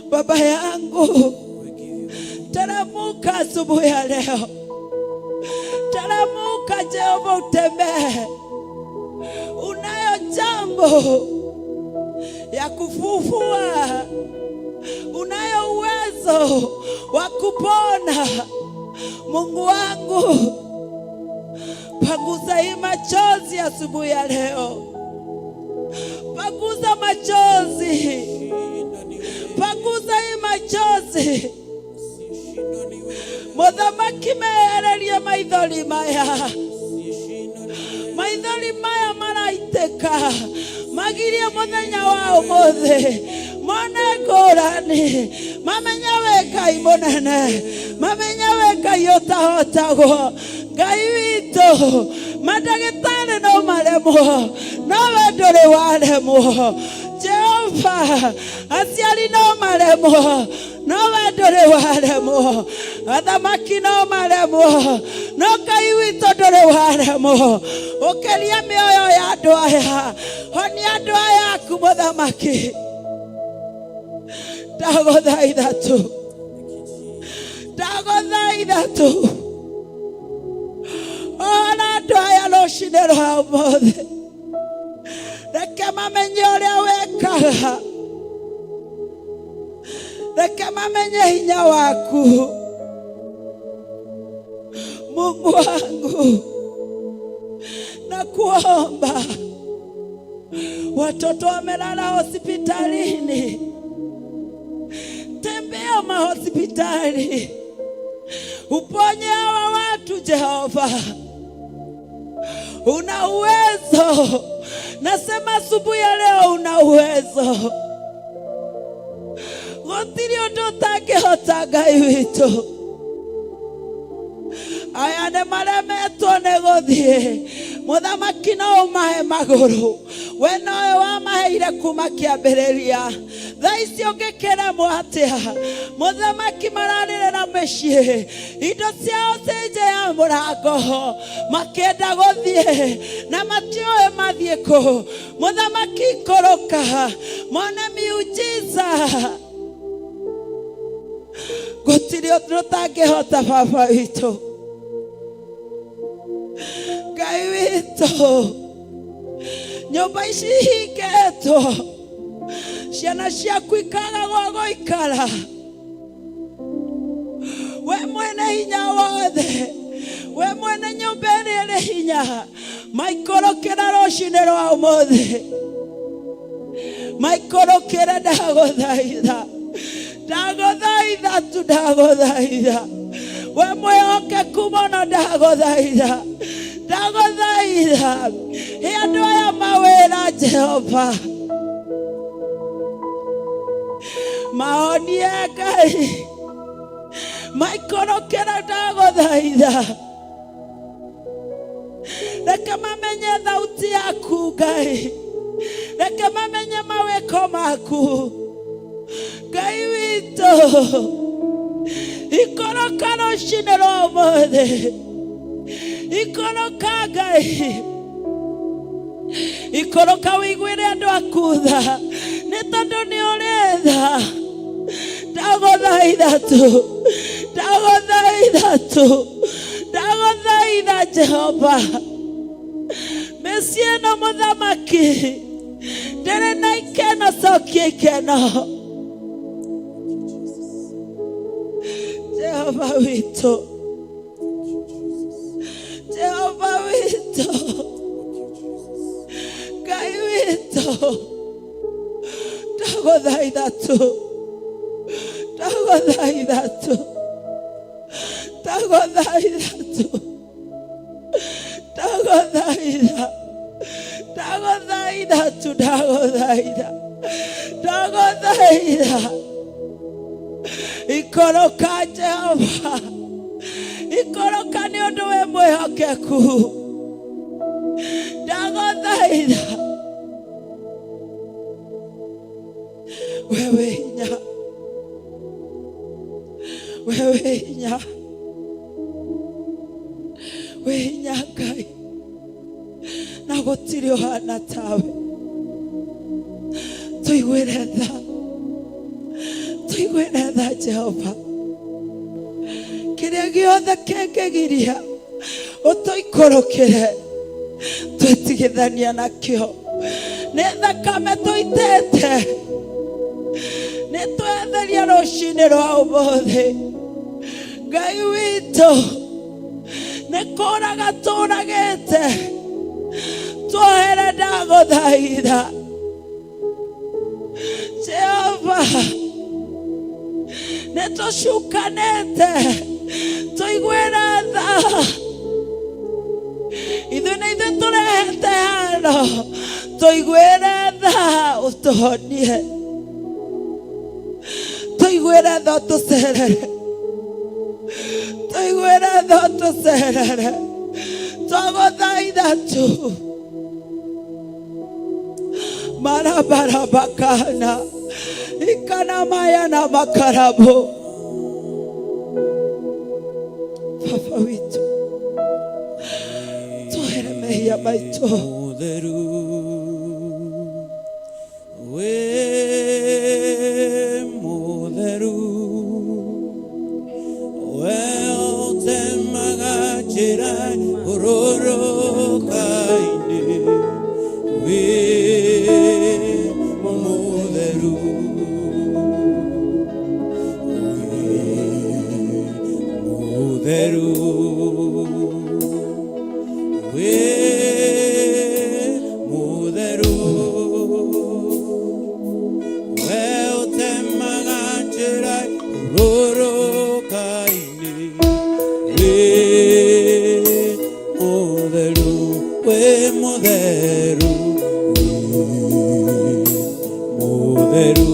S2: Baba yangu, teramuka asubuhi ya leo, teramuka Jehova, utembee. Unayo jambo ya kufufua, unayo uwezo wa kupona. Mungu wangu, panguza hii machozi asubuhi ya leo, panguza machozi, panguza hii machozi. Muthamaki mehererie maithori maya, maithori maya maraitĩka magirie mũthenya wa ũmũthĩ mone ngũrani, mamenye wĩ Ngai mũnene, mamenye wĩ Ngai ũtahotagwo, Ngai witũ. Mandagĩtarĩ no maremwo, no we ndũrĩ waremwo. Jehova, aciari no maremwo, no we ndũrĩ waremwo. Athamaki no maremwo, no Ngai witũ ndũrĩ waremwo. Ũkĩria mĩoyo ya andũ aya, honia andũ aya aku mũthamaki. Ndagũthaitha tu, ndagũthaitha tu, ona andũ aya rũcinĩ rwa ũmũthĩ, reke mamenye ũrĩa wĩkaga, reke mamenye hinya waku. Mungu wangu, nakuomba, watoto wamelala hospitalini, tembea mahospitali, uponye hawa watu Jehova. Una uwezo, nasema asubuhi ya leo una uwezo. Gũtirĩ ũndũ ũtangĩhota Ngai witũ. Aya nĩ maremetwo nĩ gũthiĩ, mũthamaki no ũmahe magũrũ, we nowe wamaheire kuma kĩambĩrĩria. Thaa ici ũngĩkĩremwo atĩa? Mũthamaki mararĩrĩra mĩciĩ, indo ciao ciĩ nja ya mũrango, makĩenda gũthiĩ na matiũĩ mathiĩ kũ. Mũthamaki ikũrũka mone miujiza. Gũtirĩ ũndũ ũtangĩhota baba witũ, Ngai witũ. Nyũmba ici ihingĩtwo, ciana ciaku ikaga gwa gũikara. We mwene hinya wothe, we mwene nyũmba ĩrĩa ĩrĩ hinya, maikũrũkĩra rũcinĩ rwa ũmũthĩ, maikũrũkĩre. Ndagũthaitha, ndagũthaitha tu, ndagũthaitha, we mwĩhokeku mũno, ndagũthaitha, ndagũthaitha, he andũ aya mawĩra Jehova, mahonie Ngai, maikũrũkĩra, ndagũthaitha, reke mamenye thauti yaku Ngai, reke mamenye mawĩko maku Ngai witũ. Ikũrũka rũcinĩ rwa ũmũthĩ, ikũrũka Ngai, ikũrũka wĩiguĩre andũ aku tha, nĩ tondũ nĩ ũrĩ tha. Ndagũthaitha tu. Ndagũthaitha tu, ndagũthaitha Jehova, mĩciĩ ĩno mũthamaki ndĩrĩ na ikeno, cokia ikeno. Jehova witũ, Jehova witũ, Ngai witũ, ndagũthaitha tu, ndagũthaitha tu, ndagũthaitha tu, ndagũthaitha, ndagũthaitha tu, ndagũthaitha, ndagũthaitha. Ikoroka Jehova, ikoroka nĩ ũndũ wĩ mwĩhokeku. Ndagũthaitha we wĩ hinya, we wĩ hinya, wĩ hinya Ngai, na gũtirĩ ũhana tawe. Tũiguĩre tha, tũiguĩre tha Jehova, kĩrĩa gĩothe kĩngĩgiria ũtũikũrũkĩre twĩtigithania nakĩo. Nĩ thakame tũitĩte, nĩ twetheria rũcinĩ rwa ũmũthĩ. Ngai witũ, nĩ kũraga tũragĩte, tuohere, ndagũthaitha Jehova. Nĩ tũcukanĩte, tũiguĩre tha. Ithuĩ nĩ ithuĩ tũrehete haro, tũiguĩre tha, ũtũhonie. Tũiguĩre tha, ũtũcerere, tũiguĩre tha, ũtũcerere, twagũthaitha tu. Marabarabakana ikanamaya na makarabo. Baba witũ, tuohere mehia maitũ.
S3: Mũtheru, wĩ mũtheru, we ũtemaga njĩra ũrũrũka-inĩ, wĩ mũtheru, wĩ mũtheru, wĩ mũtheru, we ũtemaga njĩra ũrũrũka-inĩ, wĩ mũtheru, wĩ mũtheru, wĩ mũtheru,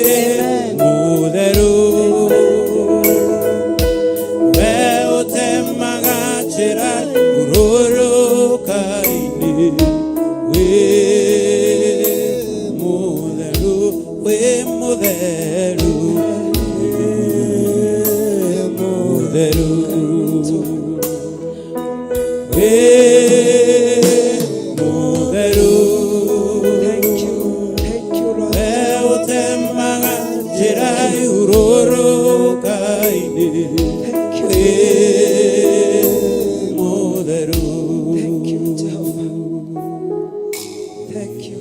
S3: wĩ mũtheru, we ũtemaga njĩra ũrũrũka-inĩ, wĩ mũtheru, wĩ mũtheru, wĩ mũtheru, wĩ mũtheru.
S2: Thank you, thank you, Lord.
S3: We ũtemaga njĩra ũrũrũka-inĩ,
S2: Thank you.
S3: wĩ mũtheru.
S2: Thank you, Jehovah. Thank you.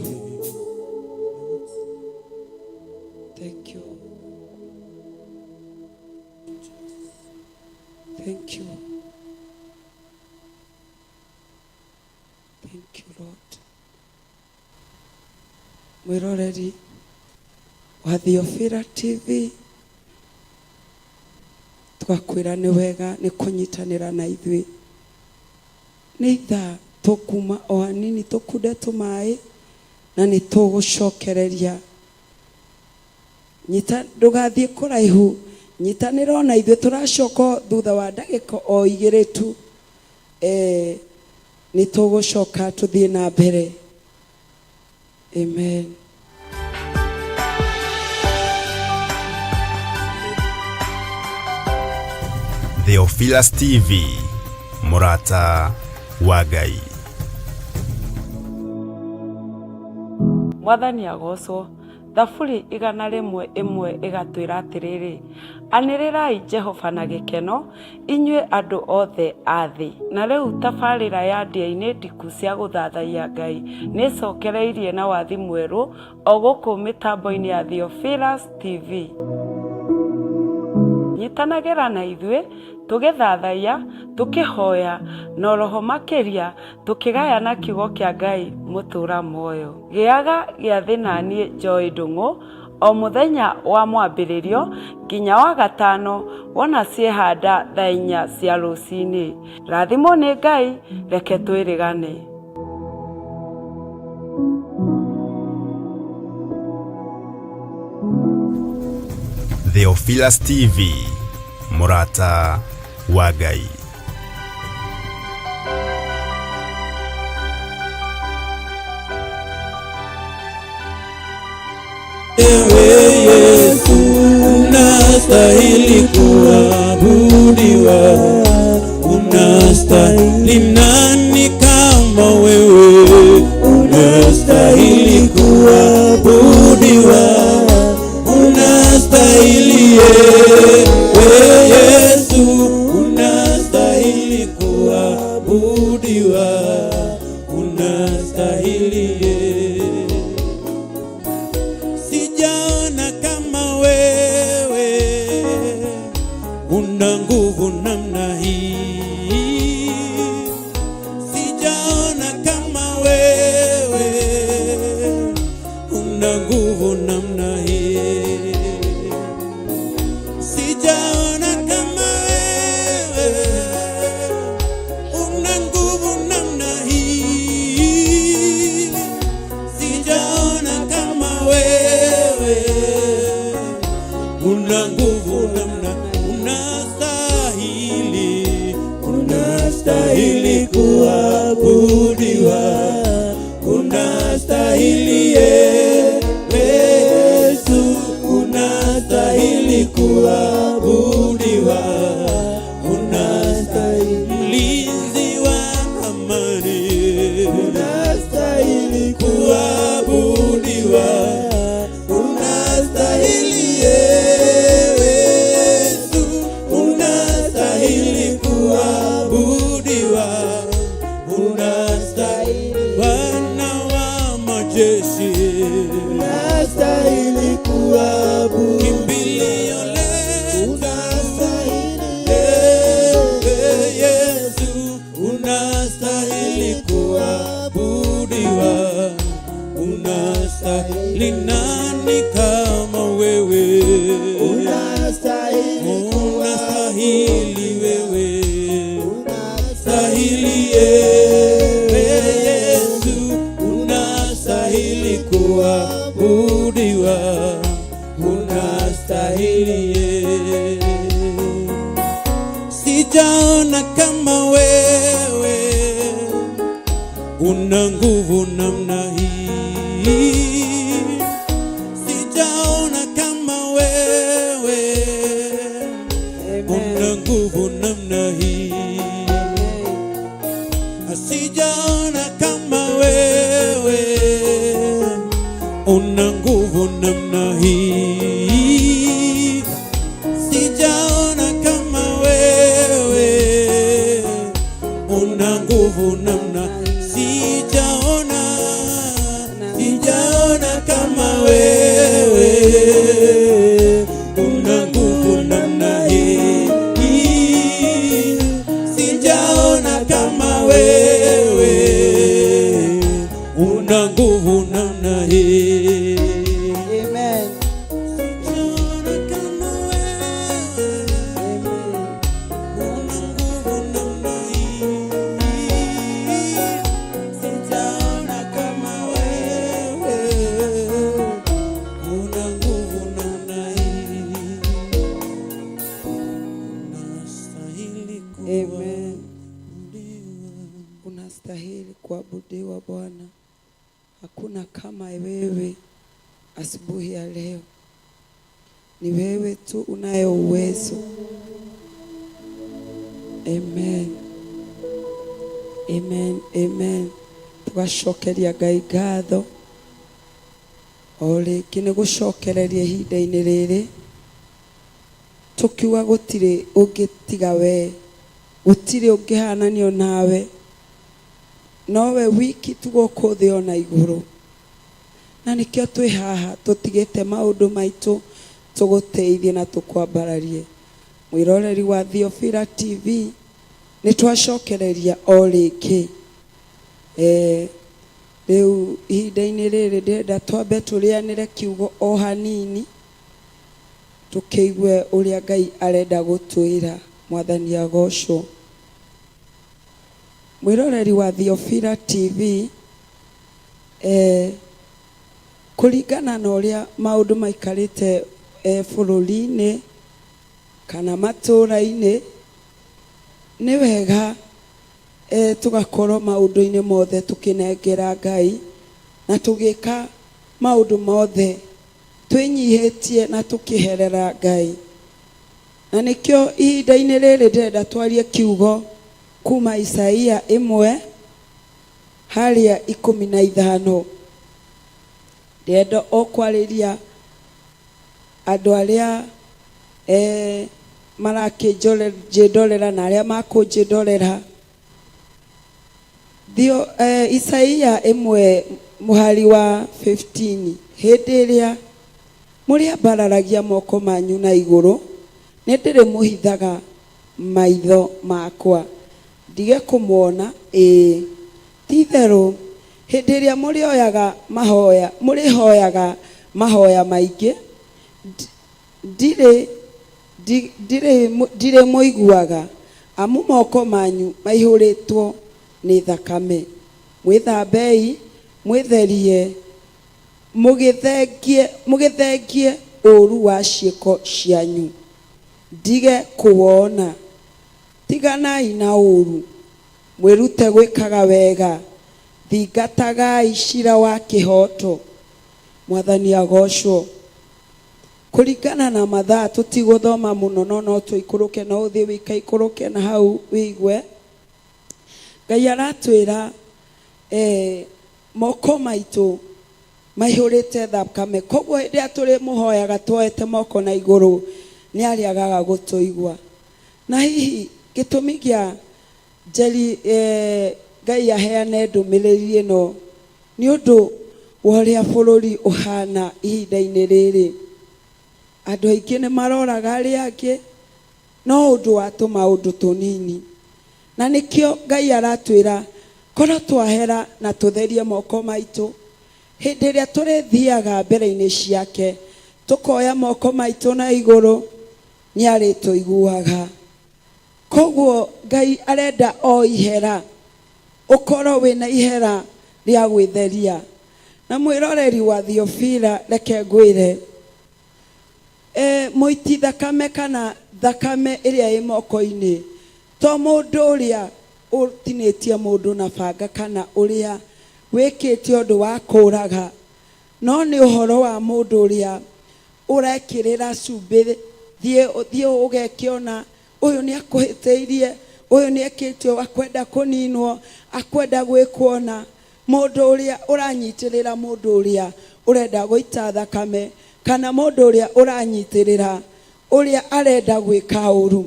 S2: Thank you. Thank you. Thank you, Lord. Mwĩroreri wa Theophila TV, twakwĩra nĩ wega nĩ kũnyitanĩra na ithuĩ. Nĩ ithaa tũkuma o hanini tũkunde tũmaĩ na nĩ tũgũcokereria. Nyita, ndũgathiĩ kũraihu, nyitanĩra ona ithuĩ. Tũracoka thutha wa ndagĩka o igĩrĩ tu. Nĩ tũgũcoka tũthiĩ na mbere. Amen.
S1: Theophilus TV, mũrata wa Ngai.
S5: Mwathani agocwo.
S2: Thaburi 101 ĩgatwĩra atĩrĩrĩ, anĩrĩrai Jehova na gĩkeno, inyuĩ andũ othe a thĩ. Na rĩu tabarĩra ya ndĩa-inĩ ndiku cia gũthathaiya Ngai nĩ ĩcokereirie na wathi mwerũ o gũkũ mĩtambo-inĩ ya Theophilus TV. Nyitanagĩra na ithuĩ tũgĩthathaiya, tũkĩhoya, na oroho makĩria tũkĩgayana kiugo kĩa Ngai mũtũra muoyo. Gĩaga gĩathĩ naniĩ Joy Ndung'u o mũthenya wa mwambĩrĩrio nginya wa gatano wona ciehanda thaa inya cia rũcinĩ. Rathimwo nĩ Ngai, reke twĩrĩgane.
S1: Theophilus TV, mũrata wa Ngai.
S3: Ewe Yesu unastahili kuabudiwa, unastahili. Nani kama wewe? Unastahili kuabudiwa, unastahili. Ewe Yesu unastahili kuabudiwa, unastahili. Sijaona kama wewe una nguvu namna hii, sijaona kama wewe una nguvu namna hii, sijaona kama wewe una nguvu namna hii, sijaona kama wewe una nguvu namna, unastahili, unastahili kuabudiwa, unastahili Yesu, unastahili kuabudiwa, unastahili mlinzi wa amani, unastahili kuabudiwa, unastahili Yesu, unastahili kuabudiwa, unastahili Bwana wa majeshi,
S4: Unastahili kuabudiwa.
S3: kimbilio letu,
S4: Unastahili.
S3: Ewe Yesu, unastahili kuabudiwa, unastahili. Nani kama wewe?
S4: Unastahili.
S3: Unastahili wewe,
S4: Unastahili.
S3: stahili ewe Yesu, unastahili kuabudiwa, unastahili. Sijaona kama wewe una nguvu namna hii, sijaona kama wewe una nguvu namna hii, sijaona kama wewe una nguvu namna hii, sijaona kama wewe una nguvu namna, sijaona, sijaona kama wewe una nguvu namna hii, sijaona kama wewe una nguvu namna hii.
S4: Amen.
S3: Sijaona kama wewe
S4: Amen.
S3: una nguvu namna hii, sijaona kama wewe una nguvu namna hii, unastahili
S2: Amen.
S3: kuabudiwa.
S2: Unastahili kuabudiwa Bwana, hakuna kama wewe. Asubuhi ya leo ni wewe tu unayo uwezo. Amen. Amen. Amen. Tugacokeria Ngai ngatho. O rĩngĩ nĩ gũcokereria ihinda-inĩ rĩrĩ tũkiuga gũtirĩ ũngĩ tiga we, gũtirĩ ũngĩhananio nawe, nowe wiki tu gũkũ thĩ ona igũrũ. Na nĩkĩo twĩ haha tũtigĩte maũndũ maitũ tũgũteithie na tũkwambararie. Mwĩroreri wa Theophila TV, nĩ twacokereria o rĩngĩ. Rĩu ihinda-inĩ rĩrĩ ndĩrenda twambe tũrĩanĩre kiugo o hanini, tũkĩigue ũrĩa Ngai arenda gũtwĩra. Mwathani agocwo. Mwĩroreri wa Theophila TV, kũringana na ũrĩa maũndũ maikarĩte bũrũri-inĩ kana matũũra-inĩ, nĩ wega tũgakorwo maũndũ-inĩ mothe tũkĩnengera Ngai na tũgĩka maũndũ mothe twĩnyihĩtie na tũkĩherera Ngai. Na nĩkĩo ihinda-inĩ rĩrĩ ndĩrenda twarie kiugo kuma Isaia 1 harĩa 15. Ndĩrenda o kwarĩria andũ arĩa marakĩnjĩndorera na arĩa makũnjĩndorera. Thio, Isaia 1 mũhari wa 15, hĩndĩ ĩrĩa mũrĩambararagia moko manyu na igũrũ, nĩ ndĩrĩmũhithaga maitho makwa ndige kũmuona. Ĩĩ, ti-itherũ hĩndĩ ĩrĩa mũrĩoyaga mahoya, mũrĩhoyaga mahoya maingĩ, ndirĩ mũiguaga, amu moko manyu maihũrĩtwo nĩ thakame. Mwĩthambei, mwĩtherie, mũgĩthengie ũũru wa ciĩko cianyu, ndige kũwona. Tiganai na ũũru, mwĩrute gwĩkaga wega, thingatagai cira wa kĩhooto. Mwathani agocwo. Kũringana na mathaa tũtigũthoma mũno, no no tũikũrũke, no ũthiĩ wĩikaikũrũke na hau wĩigue. Ngai aratwĩra moko maitũ maihũrĩte thakame, koguo hĩndĩ ĩrĩa tũrĩmũhoyaga tuoete moko na igũrũ, nĩ arĩagaga gũtũigua. Na hihi gĩtũmi kĩa Njeri Ngai aheane ndũmĩrĩri ĩno nĩ ũndũ wa ũrĩa bũrũri ũhana ihinda-inĩ rĩrĩ. Andũ aingĩ nĩ maroraga arĩa angĩ, no ũndũ wa tũmaũndũ tũnini. Na nĩkĩo Ngai aratwĩra korwo twahera na tũtherie moko maitũ, hĩndĩ ĩrĩa tũrĩthiaga mbere-inĩ ciake, tũkoya moko maitũ na igũrũ, nĩ arĩtũiguaga. Koguo Ngai arenda o ihera, ũkorwo wĩna ihera rĩa gwĩtheria. Na mwĩroreri wa Theophila, reke ngwĩre, mũiti thakame kana thakame ĩrĩa ĩ moko-inĩ, to mũndũ ũrĩa ũtinĩtie mũndũ na banga kana ũrĩa wĩkĩte ũndũ wa kũũraga, no nĩ ũhoro wa mũndũ ũrĩa ũrekĩrĩra cumbĩ, thiĩ ũgeke ona ũyũ nĩ akũhĩtĩirie, ũyũ nĩ ekĩte ũũ, akwenda kũninwo, akwenda gwĩkwo ona. Mũndũ ũrĩa ũranyitĩrĩra mũndũ ũrĩa ũrenda gũita thakame, kana mũndũ ũrĩa ũranyitĩrĩra ũrĩa arenda gwĩka ũru.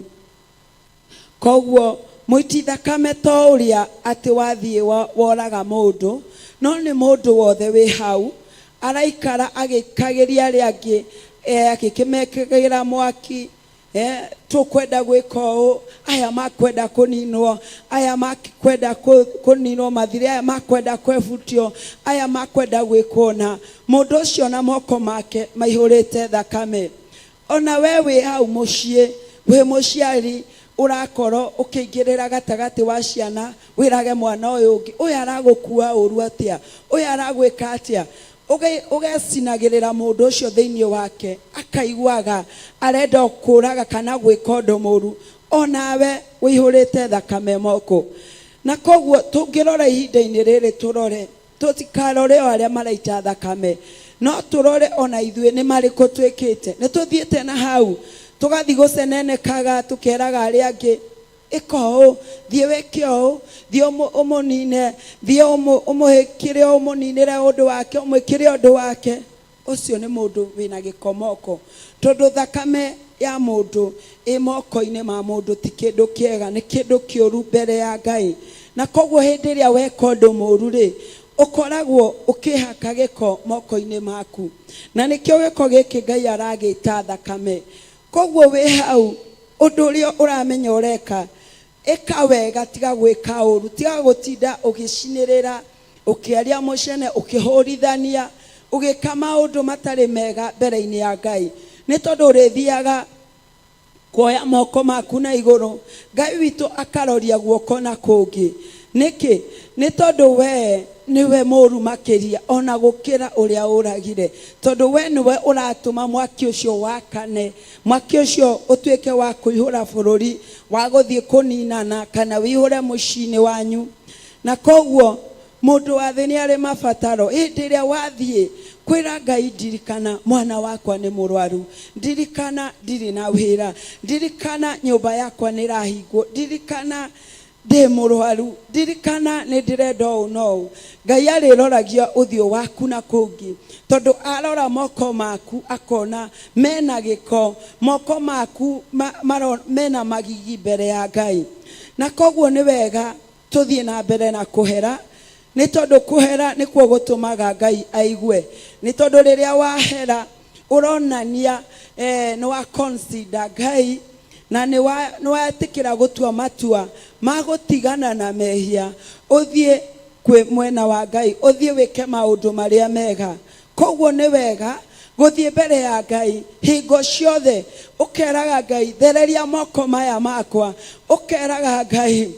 S2: Koguo mũiti thakame to ũrĩa atĩ wathiĩ woraga mũndũ, no nĩ mũndũ wothe wĩ hau araikara agĩkagĩria arĩa angĩ, agĩkĩmekagĩra mwaki, tũkwenda gwĩka ũũ, aya makwenda kũninwo, aya makwenda kũninwo mathire, aya makwenda kwebutio, aya makwenda gwĩkwo na mũndũ ũcio na moko make maihũrĩte thakame. Ona we wĩ hau mũciĩ, wĩ mũciari, ũrakorwo ũkĩingĩrĩra gatagatĩ wa ciana, wĩrage mwana ũyũ ũngĩ, ũyũ aragũkua ũru atĩa, ũyũ aragwĩka atĩa, ũgecinagĩrĩra mũndũ ũcio thĩinĩ wake, akaiguaga arenda kũraga kana gwĩka ũndũ mũru, onawe wĩihũrĩte thakame moko. Na koguo tũngĩrora ihinda-inĩ rĩrĩ, tũrore tũtikarore o arĩa maraita thakame, no tũrore ona ithuĩ nĩ marĩkũ twĩkĩte. Nĩ tũthiĩte na hau tũgathiĩ gũcenenekaga, tũkeraga arĩa angĩ, ĩka ũũ, thiĩ wĩke ũũ, thiĩ ũmũnine, thiĩ ũmũhĩkĩre, ũmũninĩre ũndũ wake, ũmwĩkĩre ũndũ wake. Ũcio nĩ mũndũ wĩna gĩko moko, tondũ thakame ya mũndũ ĩ moko-inĩ ma mũndũ ti kĩndũ kĩega, nĩ kĩndũ kĩũru mbere ya Ngai. Na koguo hĩndĩ ĩrĩa weka ũndũ mũru rĩ, ũkoragwo ũkĩhaka gĩko moko-inĩ maku, na nĩkĩo gĩko gĩkĩ Ngai aragĩta thakame. Koguo wĩ hau, ũndũ ũrĩa ũramenya ũreka, ĩka wega, tiga gwĩka ũru, tiga gũtinda ũgĩcinĩrĩra, ũkĩaria mũcene, ũkĩhũrithania, ũgĩka maũndũ matarĩ mega mbere-inĩ ya Ngai, nĩ tondũ ũrĩthiaga kuoya moko maku na igũrũ, Ngai witũ akaroria guoko na kũngĩ. Nĩkĩ? Nĩ tondũ wee nĩwe mũru makĩria ona gũkĩra ũrĩa ũragire, tondũ we nĩwe ũratũma mwaki ũcio wakane, mwaki ũcio ũtuĩke wa kũihũra bũrũri, wa gũthiĩ kũninana kana wĩihũre mũciĩ-inĩ wanyu. Na koguo mũndũ wa thĩ nĩ arĩ mabataro. Hĩndĩ ĩrĩa wathiĩ kwĩra Ngai, ndirikana mwana wakwa nĩ mũrwaru, ndirikana ndirĩ na wĩra, ndirikana nyũmba yakwa nĩ ĩrahingwo, ndirikana ndĩ mũrwaru, ndirikana nĩ ndĩrenda ũũ na ũũ, Ngai arĩroragia ũthiũ waku na kũngĩ, tondũ arora moko maku akona mena gĩko, moko maku mena magigi mbere ya Ngai. Na koguo nĩ wega tũthiĩ na mbere na kũhera, nĩ tondũ kũhera nĩkuo gũtũmaga Ngai aigue. Nĩ tondũ rĩrĩa wahera ũronania nĩ wa consider Ngai, na nĩ wetĩkĩra gũtua matua ma gũtigana na mehia, ũthiĩ kwĩ mwena wa Ngai, ũthiĩ wĩke maũndũ marĩa mega. Koguo nĩ wega gũthiĩ mbere ya Ngai hingo ciothe, ũkeraga Ngai, thereria moko maya makwa, ũkeraga Ngai,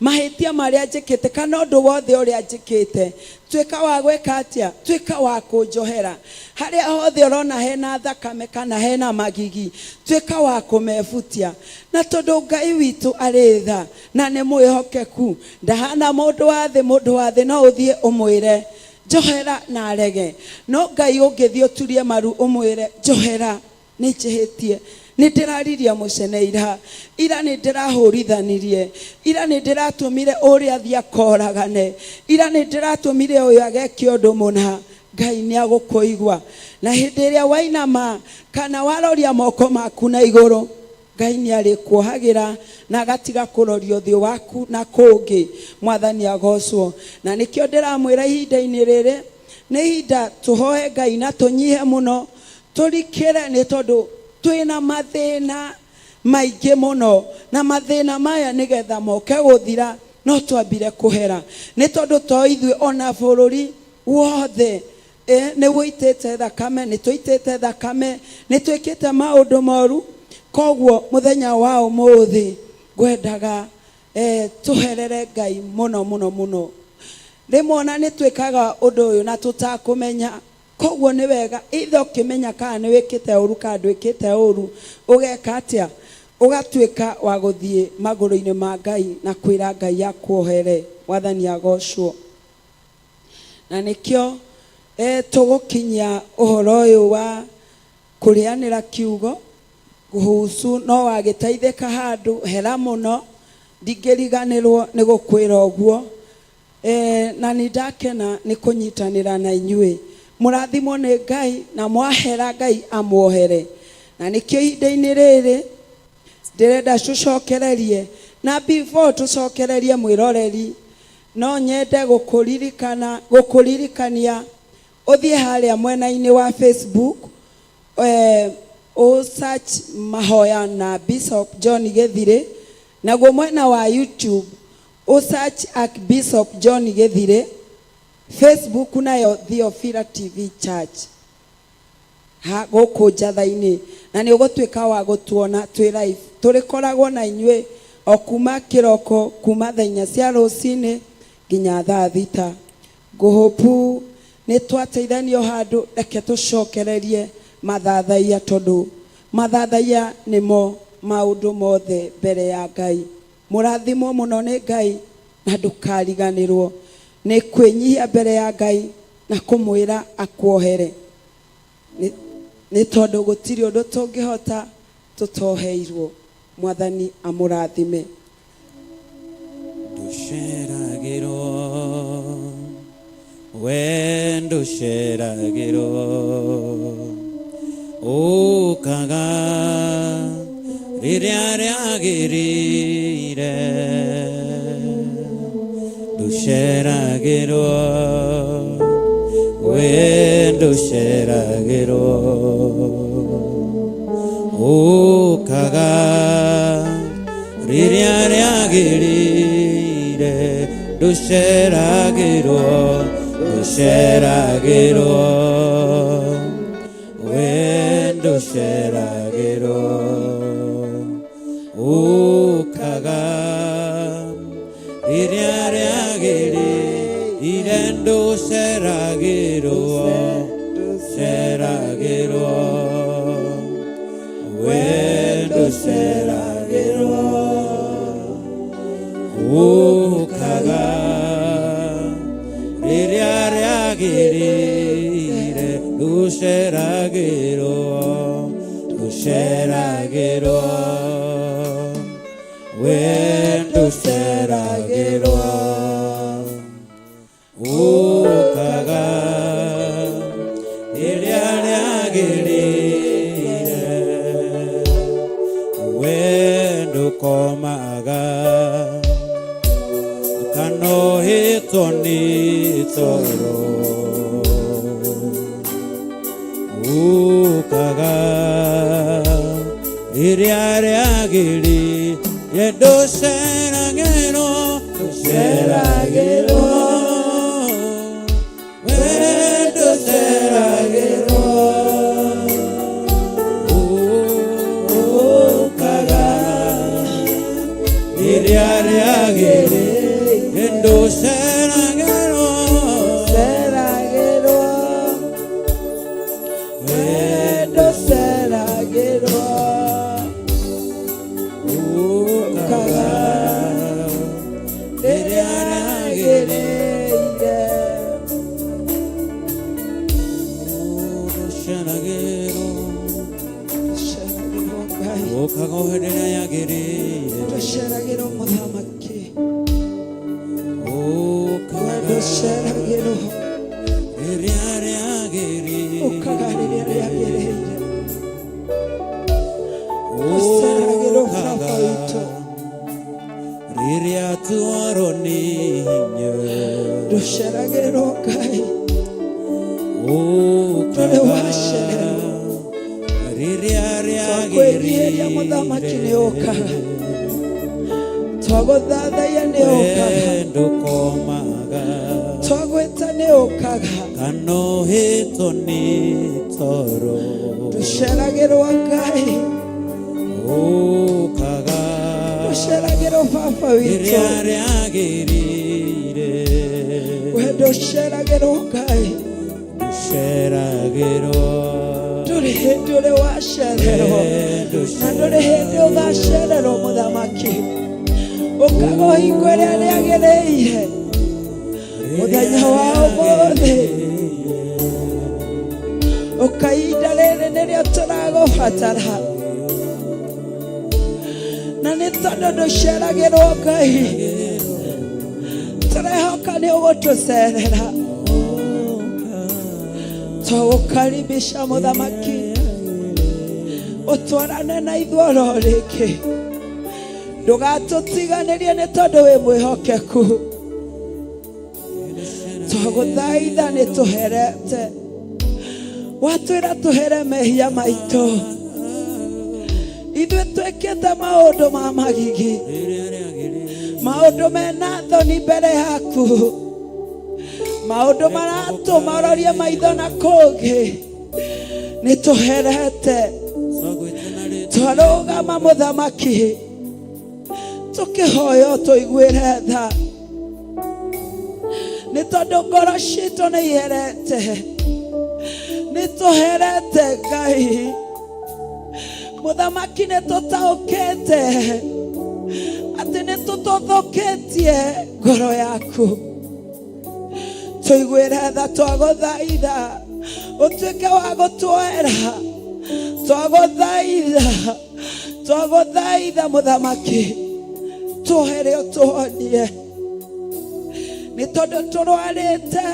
S2: mahĩtia marĩa njĩkĩte kana ũndũ wothe ũrĩa njĩkĩte, tuĩka wa gwĩka atĩa? Tuĩka wa kũnjohera. Harĩa hothe ũrona hena thakame kana hena magigi, tuĩka wa kũmebutia. Na tondũ Ngai witũ arĩ tha na nĩ mwĩhokeku, ndahana mũndũ wa thĩ. Mũndũ wa thĩ no ũthiĩ ũmwĩre njohera na arege, no Ngai ũngĩthiĩ ũturie maru ũmwĩre njohera, nĩ njĩhĩtie, nĩ ndĩraririe mũcene ira, ira nĩ ndĩrahũrithanirie, ira nĩ ndĩratũmire ũrĩa athiĩ akoragane, ira nĩ ndĩratũmire ũyũ ageke ũndũ mũna, Ngai nĩ agũkũigua. Na hĩndĩ ĩrĩa wainama kana waroria moko maku na igũrũ, Ngai nĩ arĩkuohagĩra na agatiga kũroria ũthiũ waku na kũngĩ. Mwathani agocwo. Na nĩkĩo ndĩramwĩra ihinda-inĩ rĩrĩ nĩ ihinda tũhoe Ngai na tũnyihe mũno, tũrikĩre, nĩ tondũ twĩna mathĩna maingĩ mũno, na mathĩna maya nĩgetha moke gũthira no twambire kũhera, nĩ tondũ to ithuĩ, ona bũrũri wothe nĩ wũitĩte thakame, nĩ tũitĩte thakame, nĩ twĩkĩte maũndũ moru. Koguo mũthenya wa ũmũthĩ ngwendaga tũherere Ngai mũno mũno mũno. Rĩmwe ona nĩ twĩkaga ũndũ ũyũ na tũtakũmenya. Koguo nĩ wega ithe ũkĩmenya kana nĩ wĩkĩte ũru kana ndwĩkĩte ũru, ũgeka atĩa? Ũgatuĩka wa gũthiĩ magũrũ-inĩ ma Ngai na kwĩra Ngai akuohere. Mwathani agocwo. Na nĩkĩo tũgũkinyia ũhoro ũyũ wa kũrĩanĩra kiugo kuhusu no wagĩteithĩka handũ hera mũno, ndingĩriganĩrwo nĩ gũkwĩra ũguo. Na nĩ ndakena nĩ kũnyitanĩra na inyuĩ. Mũrathimwo nĩ Ngai, na mwahera Ngai amuohere. Na nĩkĩo ihinda-inĩ rĩrĩ ndĩrenda tũcokererie, na before tũcokererie mwĩroreri, no nyende gũkũririkana, gũkũririkania ũthiĩ harĩa mwena-inĩ wa Facebook, ũ search mahoya na Bishop John Gĩthirĩ, naguo mwena wa YouTube ũ search Archbishop John Gĩthirĩ, Facebook nayo Theophila TV Church ha gũkũ njatha-inĩ, na nĩ ũgũtuĩka wa gũtuona twĩ live. Tũrĩkoragwo na inyuĩ o kuma kĩroko, kuma thaa 4 cia rũcinĩ nginya thaa 6. Ngũhũpu nĩ twateithanio handũ, reke tũcokererie mathathaiya, tondũ mathathaiya nĩmo maũndũ mothe mbere ya Ngai. Mũrathimwo mũno nĩ Ngai, na ndũkariganĩrwo nĩ kwĩnyihia mbere ya Ngai na kũmwĩra akuohere, nĩ tondũ gũtirĩ ũndũ tũngĩhota tũtoheirwo. Mwathani amũrathime.
S3: Ndũceragĩrwo we. Ndũceragĩrwo, ũkaga rĩrĩa rĩagĩrĩire. Ndũceragĩrwo, we ndũceragĩrwo, ũkaga rĩrĩa rĩagĩrĩire. Ndũceragĩrwo, ndũceragĩrwo, we ndũceragĩrwo, ũkaga rĩrĩa rĩagĩrĩire. Ndũceragĩrwo, ceragĩrwo, we ndũceragĩrwo, ũkaga rĩrĩa rĩagĩrĩire. Ndũceragĩrwo, ndũceragĩrwo, we ndũceragĩrwo, ũkaga rĩrĩa rĩagĩrĩire. We ndũkomaga kana ũhĩtwo nĩ toro, ũkaga rĩrĩa rĩagĩrĩire. Ndũceragĩrwo, ndũceragĩrwo, we ndũceragĩrwo, ũkaga rĩrĩa rĩagĩrĩire. Ndũceragĩrwo,
S4: Ceragĩrwo,
S3: we
S4: ndũceragĩrwo,
S3: ũkaga
S4: rĩrĩa rĩagĩrĩire.
S3: Ndũceragĩrwo.
S2: Ndũceragĩrwo Ngai.
S3: Ũkaga o hĩndĩ ĩrĩa yagĩrĩire.
S2: Ndũceragĩrwo mũthamaki. We
S3: Ũkaga
S2: ndũceragĩrwo.
S3: rĩrĩa rĩagĩrĩire.
S2: Ũkaga rĩrĩa rĩagĩrĩire. Ndũceragĩrwo baba witũ.
S3: Rĩrĩa tuorwo nĩ hinya.
S2: Ndũceragĩrwo Ngai.
S3: Ũkaga
S2: Ndũrĩ wacererwo.
S3: rĩrĩa
S2: Twakwĩnyihĩria mũthamaki nĩ ũkaga. Twagũthathaiya nĩ ũkaga.
S3: We ndũkomaga
S2: Twagwĩta nĩ ũkaga.
S3: kana ũhĩtwo nĩ toro.
S2: Ndũceragĩrwo Ngai.
S3: Ũkaga
S2: Ndũceragĩrwo baba witũ.
S3: rĩrĩa rĩagĩrĩire.
S2: We ndũceragĩrwo Ngai.
S3: Ndũceragĩrwo.
S2: Ndũrĩ hĩndĩ ũrĩ wacererwo. Na ndũrĩ hĩndĩ ũgacererwo mũthamaki. Ũkaga o hingo ĩrĩa rĩagĩrĩire. Mũthenya wa ũmũthĩ. Ũka ihinda rĩrĩ nĩrĩo tũragũbatara. Na nĩ tondũ ndũceragĩrwo Ngai. Tũrehoka nĩ ũgũtũcerera. Twagũkaribisha mũthamaki. Ũtwarane na ithuĩ oro rĩngĩ. Ndũgatũtiganĩrie nĩ tondũ wĩ mwĩhokeku. Twagũthaitha nĩ tũherete. Watwĩra tũhere mehia maitũ. Ithuĩ twĩkĩte maũndũ ma magigi. Maũndũ mena thoni mbere yaku. Maũndũ maratũma ũrorie maitho na kũngĩ. Nĩ tũherete. Twarũgama mũthamaki. Tũkĩhoya ũtũiguĩre tha. Nĩ tondũ ngoro citũ nĩ iherete. Nĩ tũherete Ngai. Mũthamaki nĩ tũtaũkĩte atĩ nĩ tũtũthũkĩtie ngoro yaku. Tũiguĩre tha twagũthaitha ũtuĩke wa gũtuoera. Twagũthaitha, twagũthaitha mũthamaki, tuohere ũtũhonie nĩ tondũ tũrwarĩte.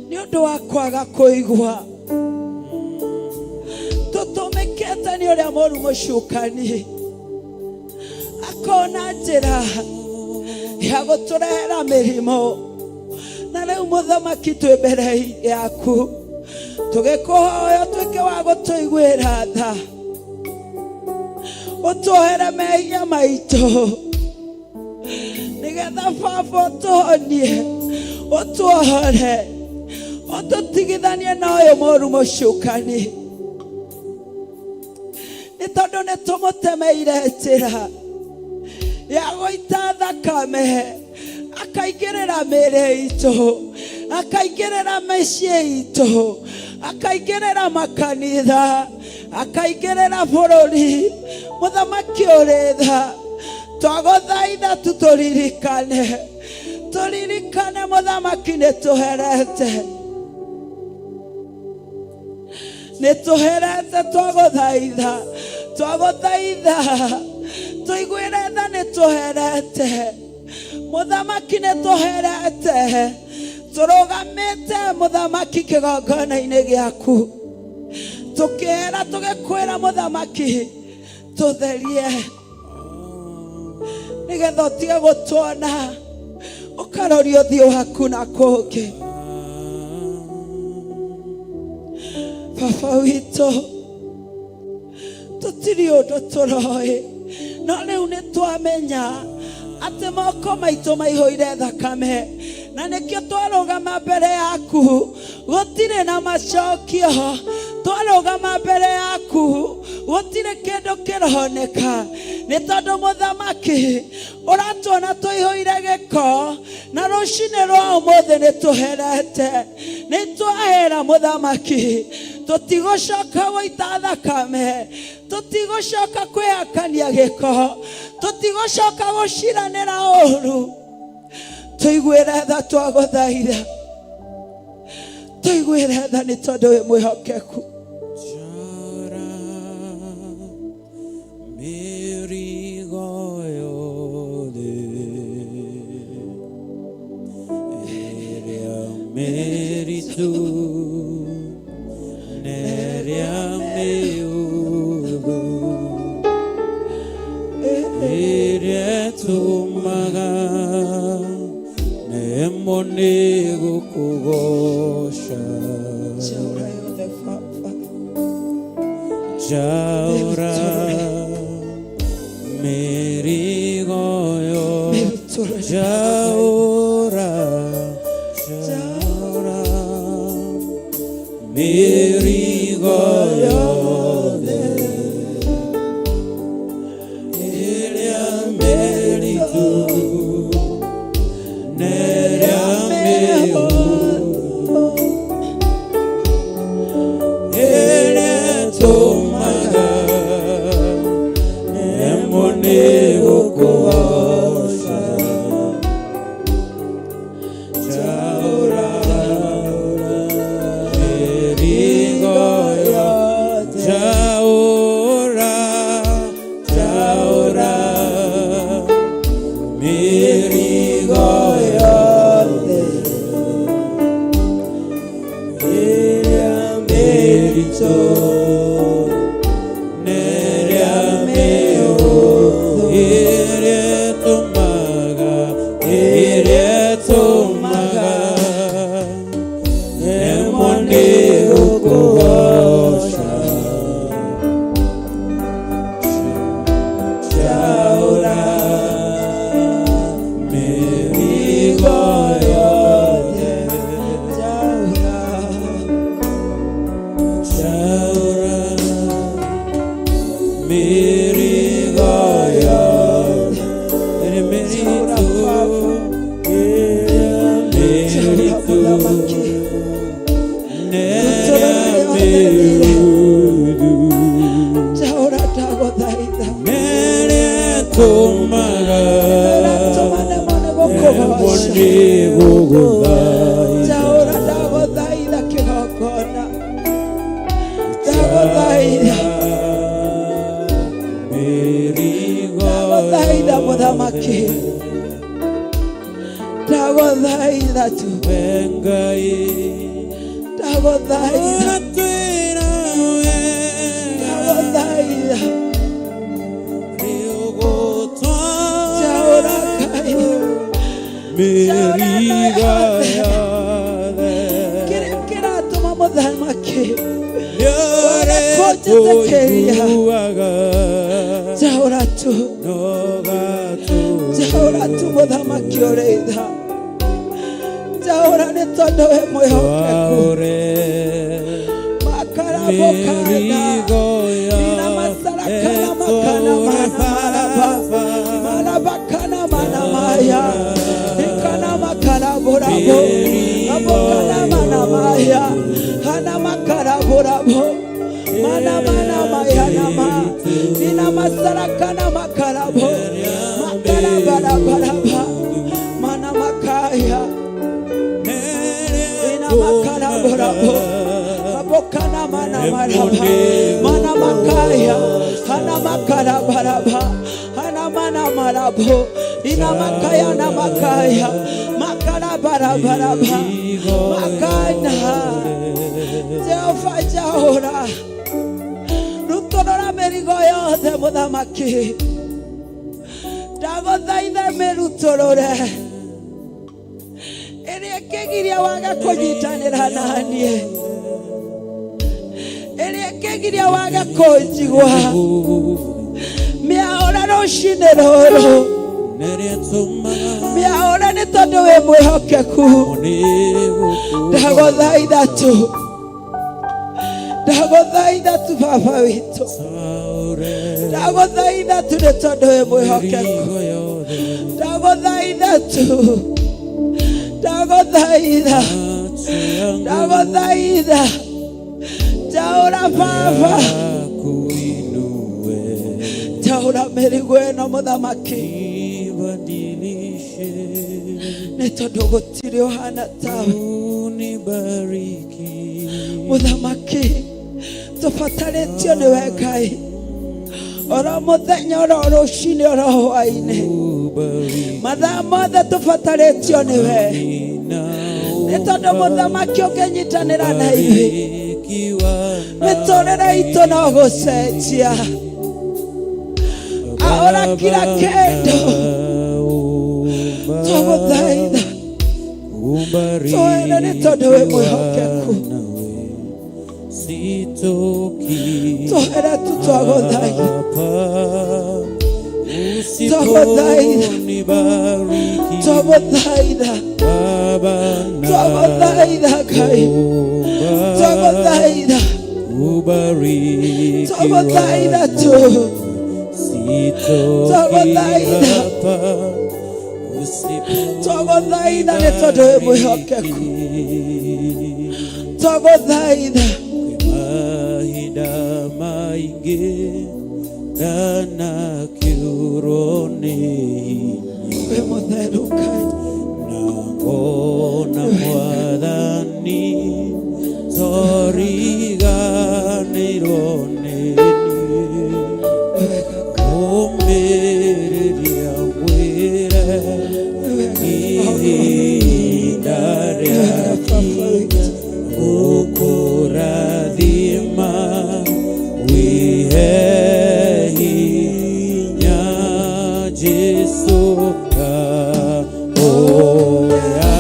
S2: Nĩ ũndũ wa kwaga kũigua tũtũmĩkĩte nĩ ũrĩa mũru mũcukani akona njĩra ya gũtũrehera mĩrimũ na rĩu mũthamaki twĩ mbere yaku tũgĩkũhoya ũtuĩke wa gũtũiguĩra tha ũtuohere mehia maitũ nĩgetha baba ũtũhonie ũtuohore ũtũtigithanie na ũyũ mũru mũcukani nĩ tondũ nĩ tũmũtemeire njĩra ya gũita thakame akaingĩrĩra mĩĩrĩ itũ akaingĩrĩra mĩciĩ itũ akaingĩrĩra makanitha akaingĩrĩra bũrũri mũthamaki ũrĩ tha twagũthaitha tu tũririkane tũririkane mũthamaki nĩ tũherete nĩ tũherete twagũthaitha twagũthaitha tũiguĩre tha nĩ tũherete mũthamaki nĩ tũherete tũrũgamĩte mũthamaki kĩgongona-inĩ gĩaku tũkĩera tũgĩkwĩra mũthamaki tũtherie nĩgetha ũtige gũtuona ũkaroria ũthiũ waku na kũngĩ baba witũ tũtirĩ ũndũ tũroĩ no rĩu nĩ twamenya atĩ moko maitũ maihũire thakame na nĩkĩo twarũgama mbere yaku gũtirĩ na macokio twarũgama mbere yaku gũtirĩ kĩndũ kĩroneka nĩ tondũ mũthamaki ũratuona tũihũire gĩko na rũcinĩ rwa ũmũthĩ nĩ tũherete nĩ twahera mũthamaki tũtigũcoka gũita thakame tũtigũcoka kwĩhakania gĩko tũtigũcoka gũciranĩra ũru tũiguĩre tha twagũthaitha tũiguĩre tha nĩ tondũ wĩ mwĩhokeku
S3: Jara mĩrigo yothe ĩrĩa mĩritũ na ĩrĩa mĩhũthũ ĩrĩa ĩtũmaga nemwo nĩ gũkũgoca
S2: Njaũra yothe baba
S3: Jaura mĩrigo yothe
S2: mĩrutũrũre
S3: Jaura Jaura mĩrigo yothe ĩrĩa mĩritũ na ĩrĩa mĩhũthũ ĩrĩa ĩtũmaga nemwo nĩ gũkũgoca Jaura mĩrigo yothe Jaura Jaura mĩrigo yothe ĩrĩa mĩritũ na ĩrĩa mĩhũthũ ĩrĩa ĩtũmaga ĩrĩa ĩtũmaga nemwo nĩ gũkũgoca Jaura mĩrigo yothe
S2: Njaũra
S3: Jaura mĩrigo yothe ĩrĩa mĩritũ ĩrĩa
S2: Njaũra
S3: mĩritũ
S2: mũthamaki
S3: na ĩrĩa mĩhũthũ
S2: Njaũra ndagũthaitha
S3: na ĩrĩa ĩtũmaga
S2: ĩratũma nemwo nĩ
S3: nemwo
S2: gũkũgoca
S3: nĩ gũgũthaitha
S2: Njaũra ndagũthaitha kĩgongona ndagũthaitha
S3: mĩrigo
S2: ndagũthaitha mũthamaki ndagũthaitha tu
S3: we Ngai
S2: Ndagũthaitha,
S3: Ũratwĩra wega
S2: ndagũthaitha,
S3: Nĩũgũtwara
S2: njaũra Ngai.
S3: mĩrigo yothe.
S2: Kĩrĩa kĩratũma mũthamaki wage kũnjĩtĩkĩria,
S3: Nĩũrĩtũiguaga
S2: njaũra tu, njaũra tu mũthamaki ũrĩ tha, njaũra nĩ tondũ wĩ mwĩhokeku.
S3: Twaũre
S2: Makarabokana
S3: mĩrigo
S2: ina masarakana makana mana maraba marabakana mana maya ikana makaraborabo abokana mana maya hana makaraborabo mana mana maya nama ina masarakana makarabo makarabarabaraba mana makaya ina makaraborabo abokana mana maraba mana makaya hana makarabaraba hana mana marabo ina makaya na makaya makarabarabaraba makana. Jehova, njaũra, rutũrũra mĩrigo yothe. Mũthamaki, ndagũthaitha, mĩrutũrũre ĩrĩa ĩngĩgiria wage kũnyitanĩra na niĩ, ĩrĩa ĩngĩgiria wage kũnjigua. Mĩaũra rũcinĩ rũrũ, mĩaũra nĩ tondũ wĩ mwĩhokeku. Ndagũthaitha tu, ndagũthaitha tu, baba witũ, ndagũthaitha tu nĩ tondũ wĩ mwĩhokeku. Ndagũthaitha tu, ndagũthaitha, ndagũthaitha, njaũra baba, njaũra mĩrigo ĩno, mũthamaki, nĩ tondũ gũtirĩ ũhana tawe. Mũthamaki, tũbatarĩtio nĩwe Ngai, oro mũthenya, oro rũcinĩ, oro hwainĩ, mathaa mothe tũbatarĩtio nĩwe, nĩ tondũ mũthamaki, ũngĩnyitanĩra na ithuĩ, mĩtũrĩre itũ no gũcenjia. Aũra kila kĩndũ. Twagũthaitha, twere nĩ tondũ wĩ mwĩhokeku. Twere tu, twagũthaitha, twagũthaitha, twagũthaitha, twagũthaitha Ngai, twagũthaitha, twagũthaitha tu, twagũthaitha, twagũthaitha nĩ tondũ wĩ mwĩhokeku. Twagũthaitha.
S3: Mahinda maingĩ ndanakĩũrwo nĩ hinya
S2: Wĩ mũtheru Ngai.
S3: Na ngona mwathani toriganĩirwo nĩ niĩ.
S2: Nĩ wega Ngai.
S3: Ũmĩrĩria ngwĩre
S2: Nĩ wega.
S3: Ihinda
S2: Nĩ wega baba witũ.
S3: Gũkũrathima wihe hinya Jesu oya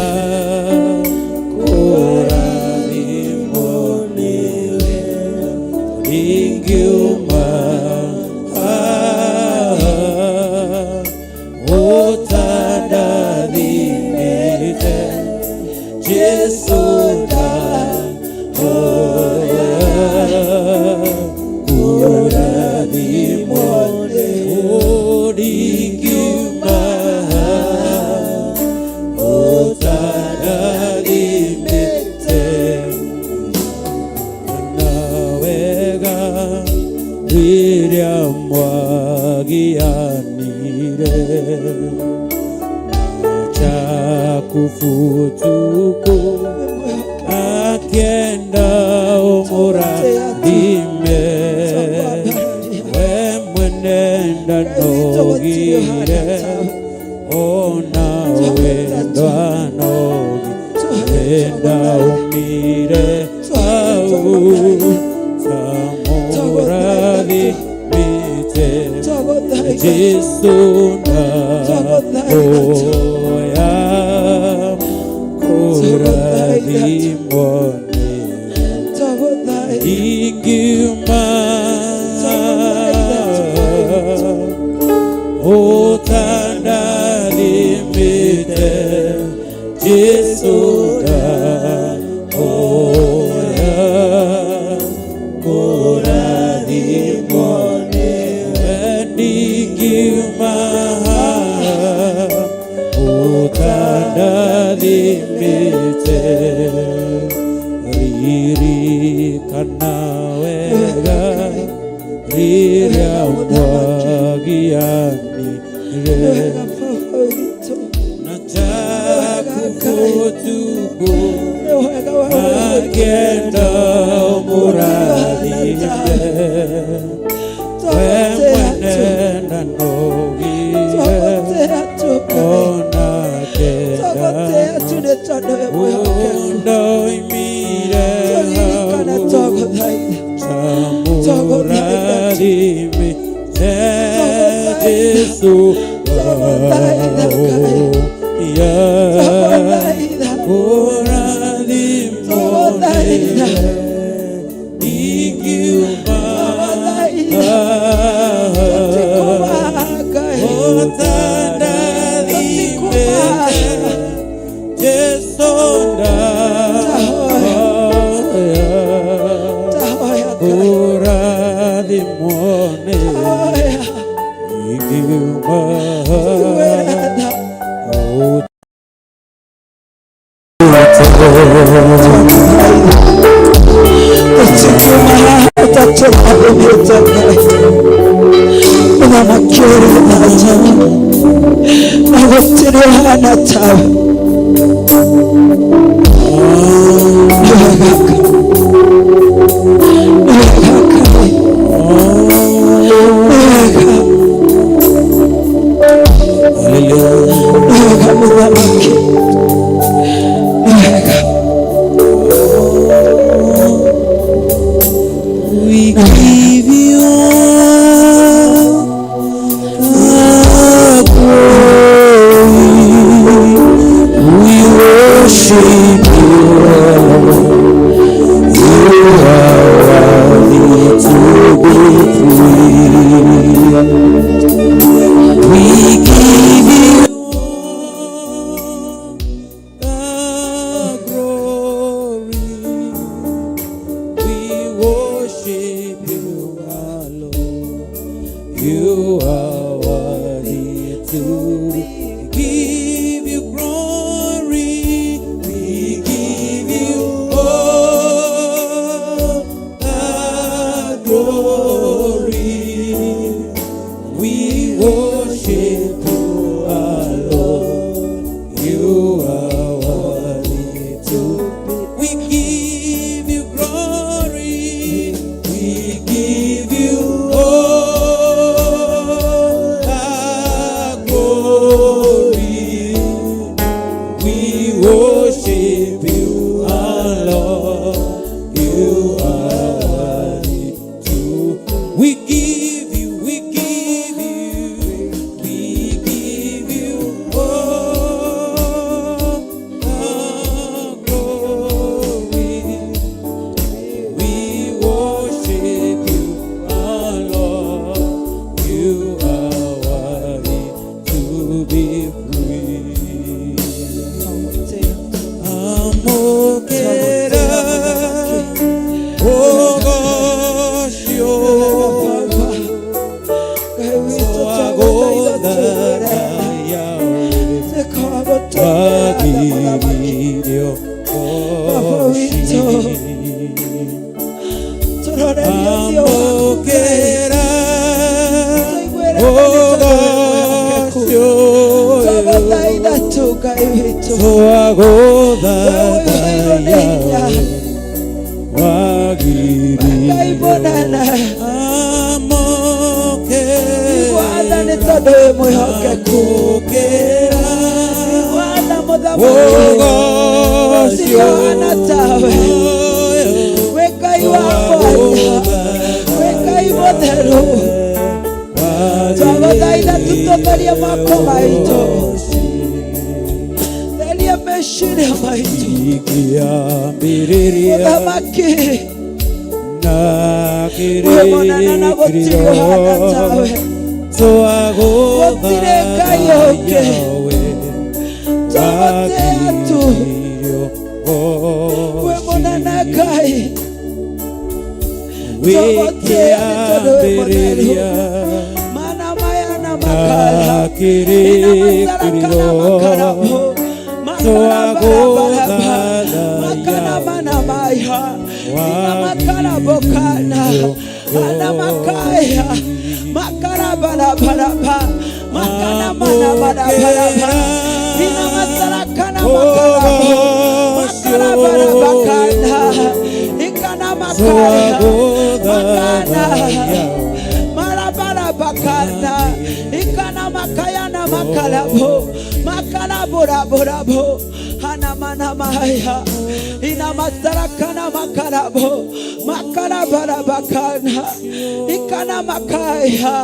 S3: kũrathimwo nĩwe ingiuma haha ũtandathimĩte Jesu ndahoya kũrathimwo ndingiuma ũtandathimĩte na wega rĩrĩa mwagianire chakufutuku akenda ũmũrathime we mwene ndanogire ona wendwa nogi wenda umire Tamurathimĩte
S2: Twagũthaitha
S3: Jesu
S2: Twagũthaitha
S3: ndahoya kũrathimwo nĩwe
S2: twagũthaitha
S3: ingiuma utandathimĩte Jesu ndahoya kũrathimwo nĩwe ndingiuma utandathimĩte ririkana wega rĩrĩa mwagianire
S2: wega Baba witũ
S3: na Jakubu
S2: nĩ wega wa
S3: agenda mũrathime we mwene na nogire
S2: twagũtĩa tu Ngai
S3: ona
S2: twagũtĩa tu
S3: kenda
S2: nĩ tondũ wĩ mwĩhokeku
S3: ũndoimire
S2: tũririkane
S3: hau
S2: twagũthaitha
S3: Chamurathime Jesu ya
S2: twagũthaitha
S3: Kurathimone Ikiuma
S2: tũtikumaha Ngai
S3: Utandathime Jesu ndahoya
S2: tahoya Ngai
S3: Kurathimwo
S2: tahoya
S3: ingiuma
S2: tũiguĩre tha tũtikumaha ũtatũrathimĩte Ngai mũthamaki ũrĩ tha njega na gũtirĩ ũhana tawe nĩ wega Ngai nĩ wega Ngai nĩ wega nĩ wega mũthamaki nĩ wega
S3: We give you all the glory. We worship you, Lord. You are worthy to be praised. We give you all the glory. We worship you, our Lord. You are worthy to give you glory. We give you all the glory. We worship you, our Lord. You are worthy to. We give you glory. We give you all the glory. We worship you, our Lord. You are worthy to. We give you, we give you, we give you all the glory. We worship you, our Lord. You are worthy to be praised.
S2: twagũtĩa
S3: Amokera ogosio
S2: Baba Ngai witũ twagũthaitha tũiguĩre tha tũkaga gũtũiguĩra tha mũthamaki
S3: Wagirio
S2: Baba witũ tũrorerie ũthiũ waku Ngai
S3: Amokera
S2: tũiguĩre tha nĩ tondũ wĩ mwĩhokeku
S3: ogosio
S2: twagũthaitha tu Ngai witũ Wewe ũiyũirwo nĩ hinya
S3: Twagũthathaiya
S2: Ngai
S3: Wagirio
S2: mũnene
S3: Amokera
S2: igua tha nĩ tondũ wĩ mwĩhokeku
S3: Amokera
S2: igua tha mũthamaki
S3: Ogosio
S2: gũtirĩ ũhana tawe wĩ mũtheru. Twagũthaitha tutũtherie moko maitũ, theria meciria maitũ.
S3: Ikĩambĩrĩria
S2: Mũthamaki
S3: na
S2: wĩ mũnene na gũtirĩ ũhana tawe. Gũtirĩ Ngai ũngĩ. Tũgũtĩĩa tu. Wĩ mũnene Ngai, tũgũtĩĩa nĩ tondũ wĩ mũtheru. Mana maya na makara ina masarakana makarabo makarabarabaraba makana mana maya ina makarabokana ana makaya makarabarabaraba makana mana barabaraba ina masarakana makarabo makarabarabakana ikana makaya makana marabarabakana ikana makayana makalabo makalaboraborabo hanamanamaya inamasarakana makalabo makalabarabakana ikana makaya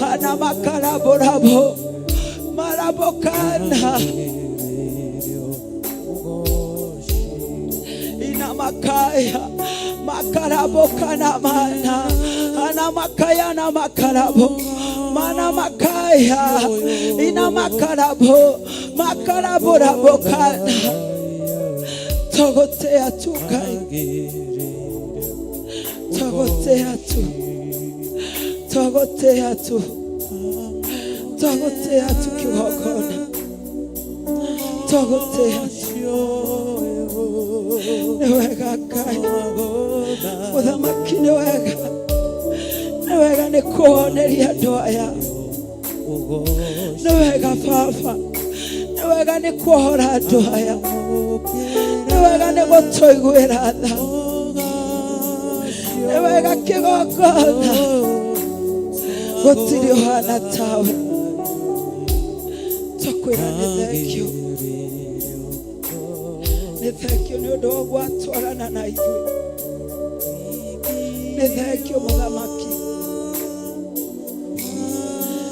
S2: hanamakalaborabo marabokana inamakaya makarabokana mana anamakaya na makarabo mana makaya inamakarabo makaraborabokana togotea tu Ngai, togotea tu, togotea tu, togotea tu kigongona, togotea tu. Nĩ wega Ngai, mũthamaki, nĩ wega, nĩ wega nĩ kũhoneria andũ aya. Nĩ wega baba, nĩ wega nĩ kuohora andũ aya, nĩ wega nĩ gũtũiguĩra tha, nĩ wega kĩgongona, gũtirĩ ũhana tawe. Twakwĩra nĩ thengio, nĩ thengio nĩ ũndũ wa gwatwarana na ithuĩ. Nĩ thengio mũthamaki,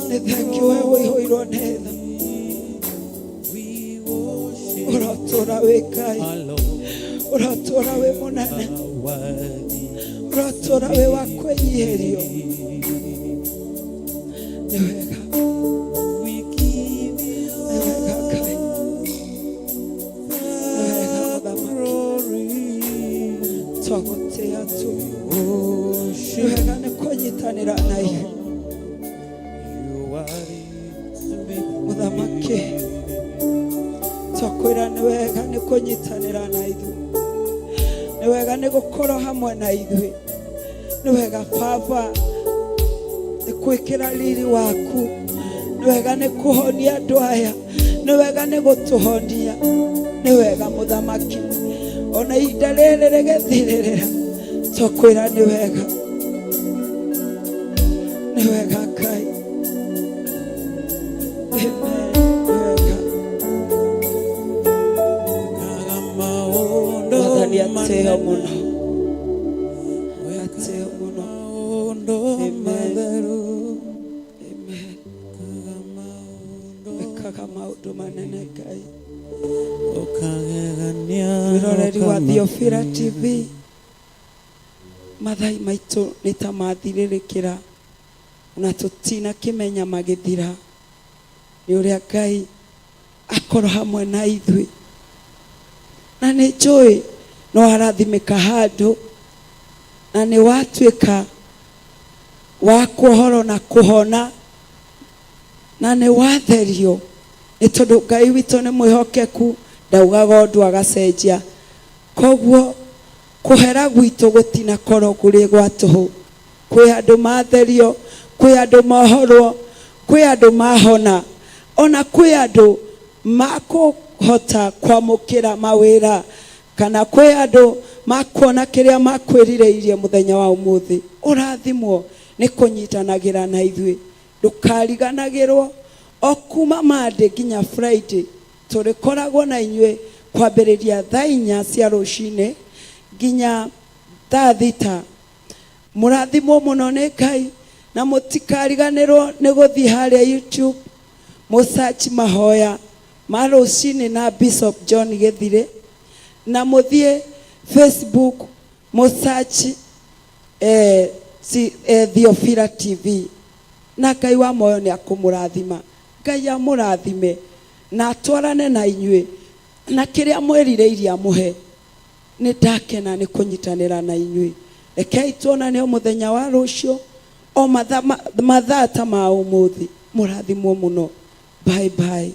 S2: nĩ thengio we ũihũirwo nĩ tha. Ũrotũra wĩ Ngai, ũrotũra wĩ mũnene, ũrotũra wĩ wa kwĩnyihĩrio. Nĩ wega, nĩ wega Ngai, nĩ wega mũthamaki, twagũtĩĩa tu. Nĩ wega nĩ kũnyitanĩra na ithuĩ mũthamaki. Twakwĩra nĩ wega nĩ kũnyitanĩra na ithuĩ, nĩ wega nĩ gũkorwo hamwe na ithuĩ, nĩ wega baba nĩ gwĩkĩra riri waku, nĩ wega nĩ kũhonia andũ aya, nĩ wega nĩ gũtũhonia, nĩ wega mũthamaki. Ona ihinda rĩrĩ rĩgĩthirĩrĩra, twakwĩra nĩ wega, nĩ wega Ngai. Amen. Nĩ wega. Mwathani atĩo mũno, atĩo mũno. Amen. Amen. Wĩkaga maũndũ manene Ngai. Mwĩroreri wa Theophila TV, mathai maitũ nĩ ta mathirĩrĩkĩra ona tũtinakĩmenya magĩthira, nĩ ũrĩa Ngai akorwo hamwe na ithuĩ. Na nĩ njũĩ no arathimĩka handũ na nĩ watuĩka wa kuohorwo na kũhona na nĩ watherio, nĩ tondũ Ngai witũ nĩ mwĩhokeku, ndaugaga ũndũ agacenjia. Koguo kũhera gwitũ gũtinakorwo kũrĩ gwa tũhũ. Kwĩ andũ matherio, kwĩ andũ mohorwo, kwĩ andũ mahona, ona kwĩ andũ makũhota kwamũkĩra mawĩra, kana kwĩ andũ makuona kĩrĩa makwĩrirĩirie mũthenya wa ũmũthĩ. Ũrathimwo nĩ kũnyitanagĩra na ithuĩ. Ndũkariganagĩrwo o kuma Monday nginya Friday tũrĩkoragwo na inyuĩ kwambĩrĩria thaa 4 cia rũcinĩ nginya thaa 6. Mũrathimwo mũno nĩ Ngai, na mũtikariganĩrwo nĩ gũthiĩ harĩa YouTube mũsearch mahoya ma rũcinĩ na Bishop John Gĩthirĩ, na mũthiĩ Facebook mũsearch Theophila TV, na Ngai wa muoyo nĩ akũmũrathima. Ngai amũrathime na atwarane na inyuĩ, na kĩrĩa mwĩrirĩirie amũhe. Nĩ ndakena nĩ kũnyitanĩra na inyuĩ. Rekei tuonane o mũthenya wa rũciũ o mathaa ta ma ũmũthĩ. Mũrathimwo mũno. Bye bye.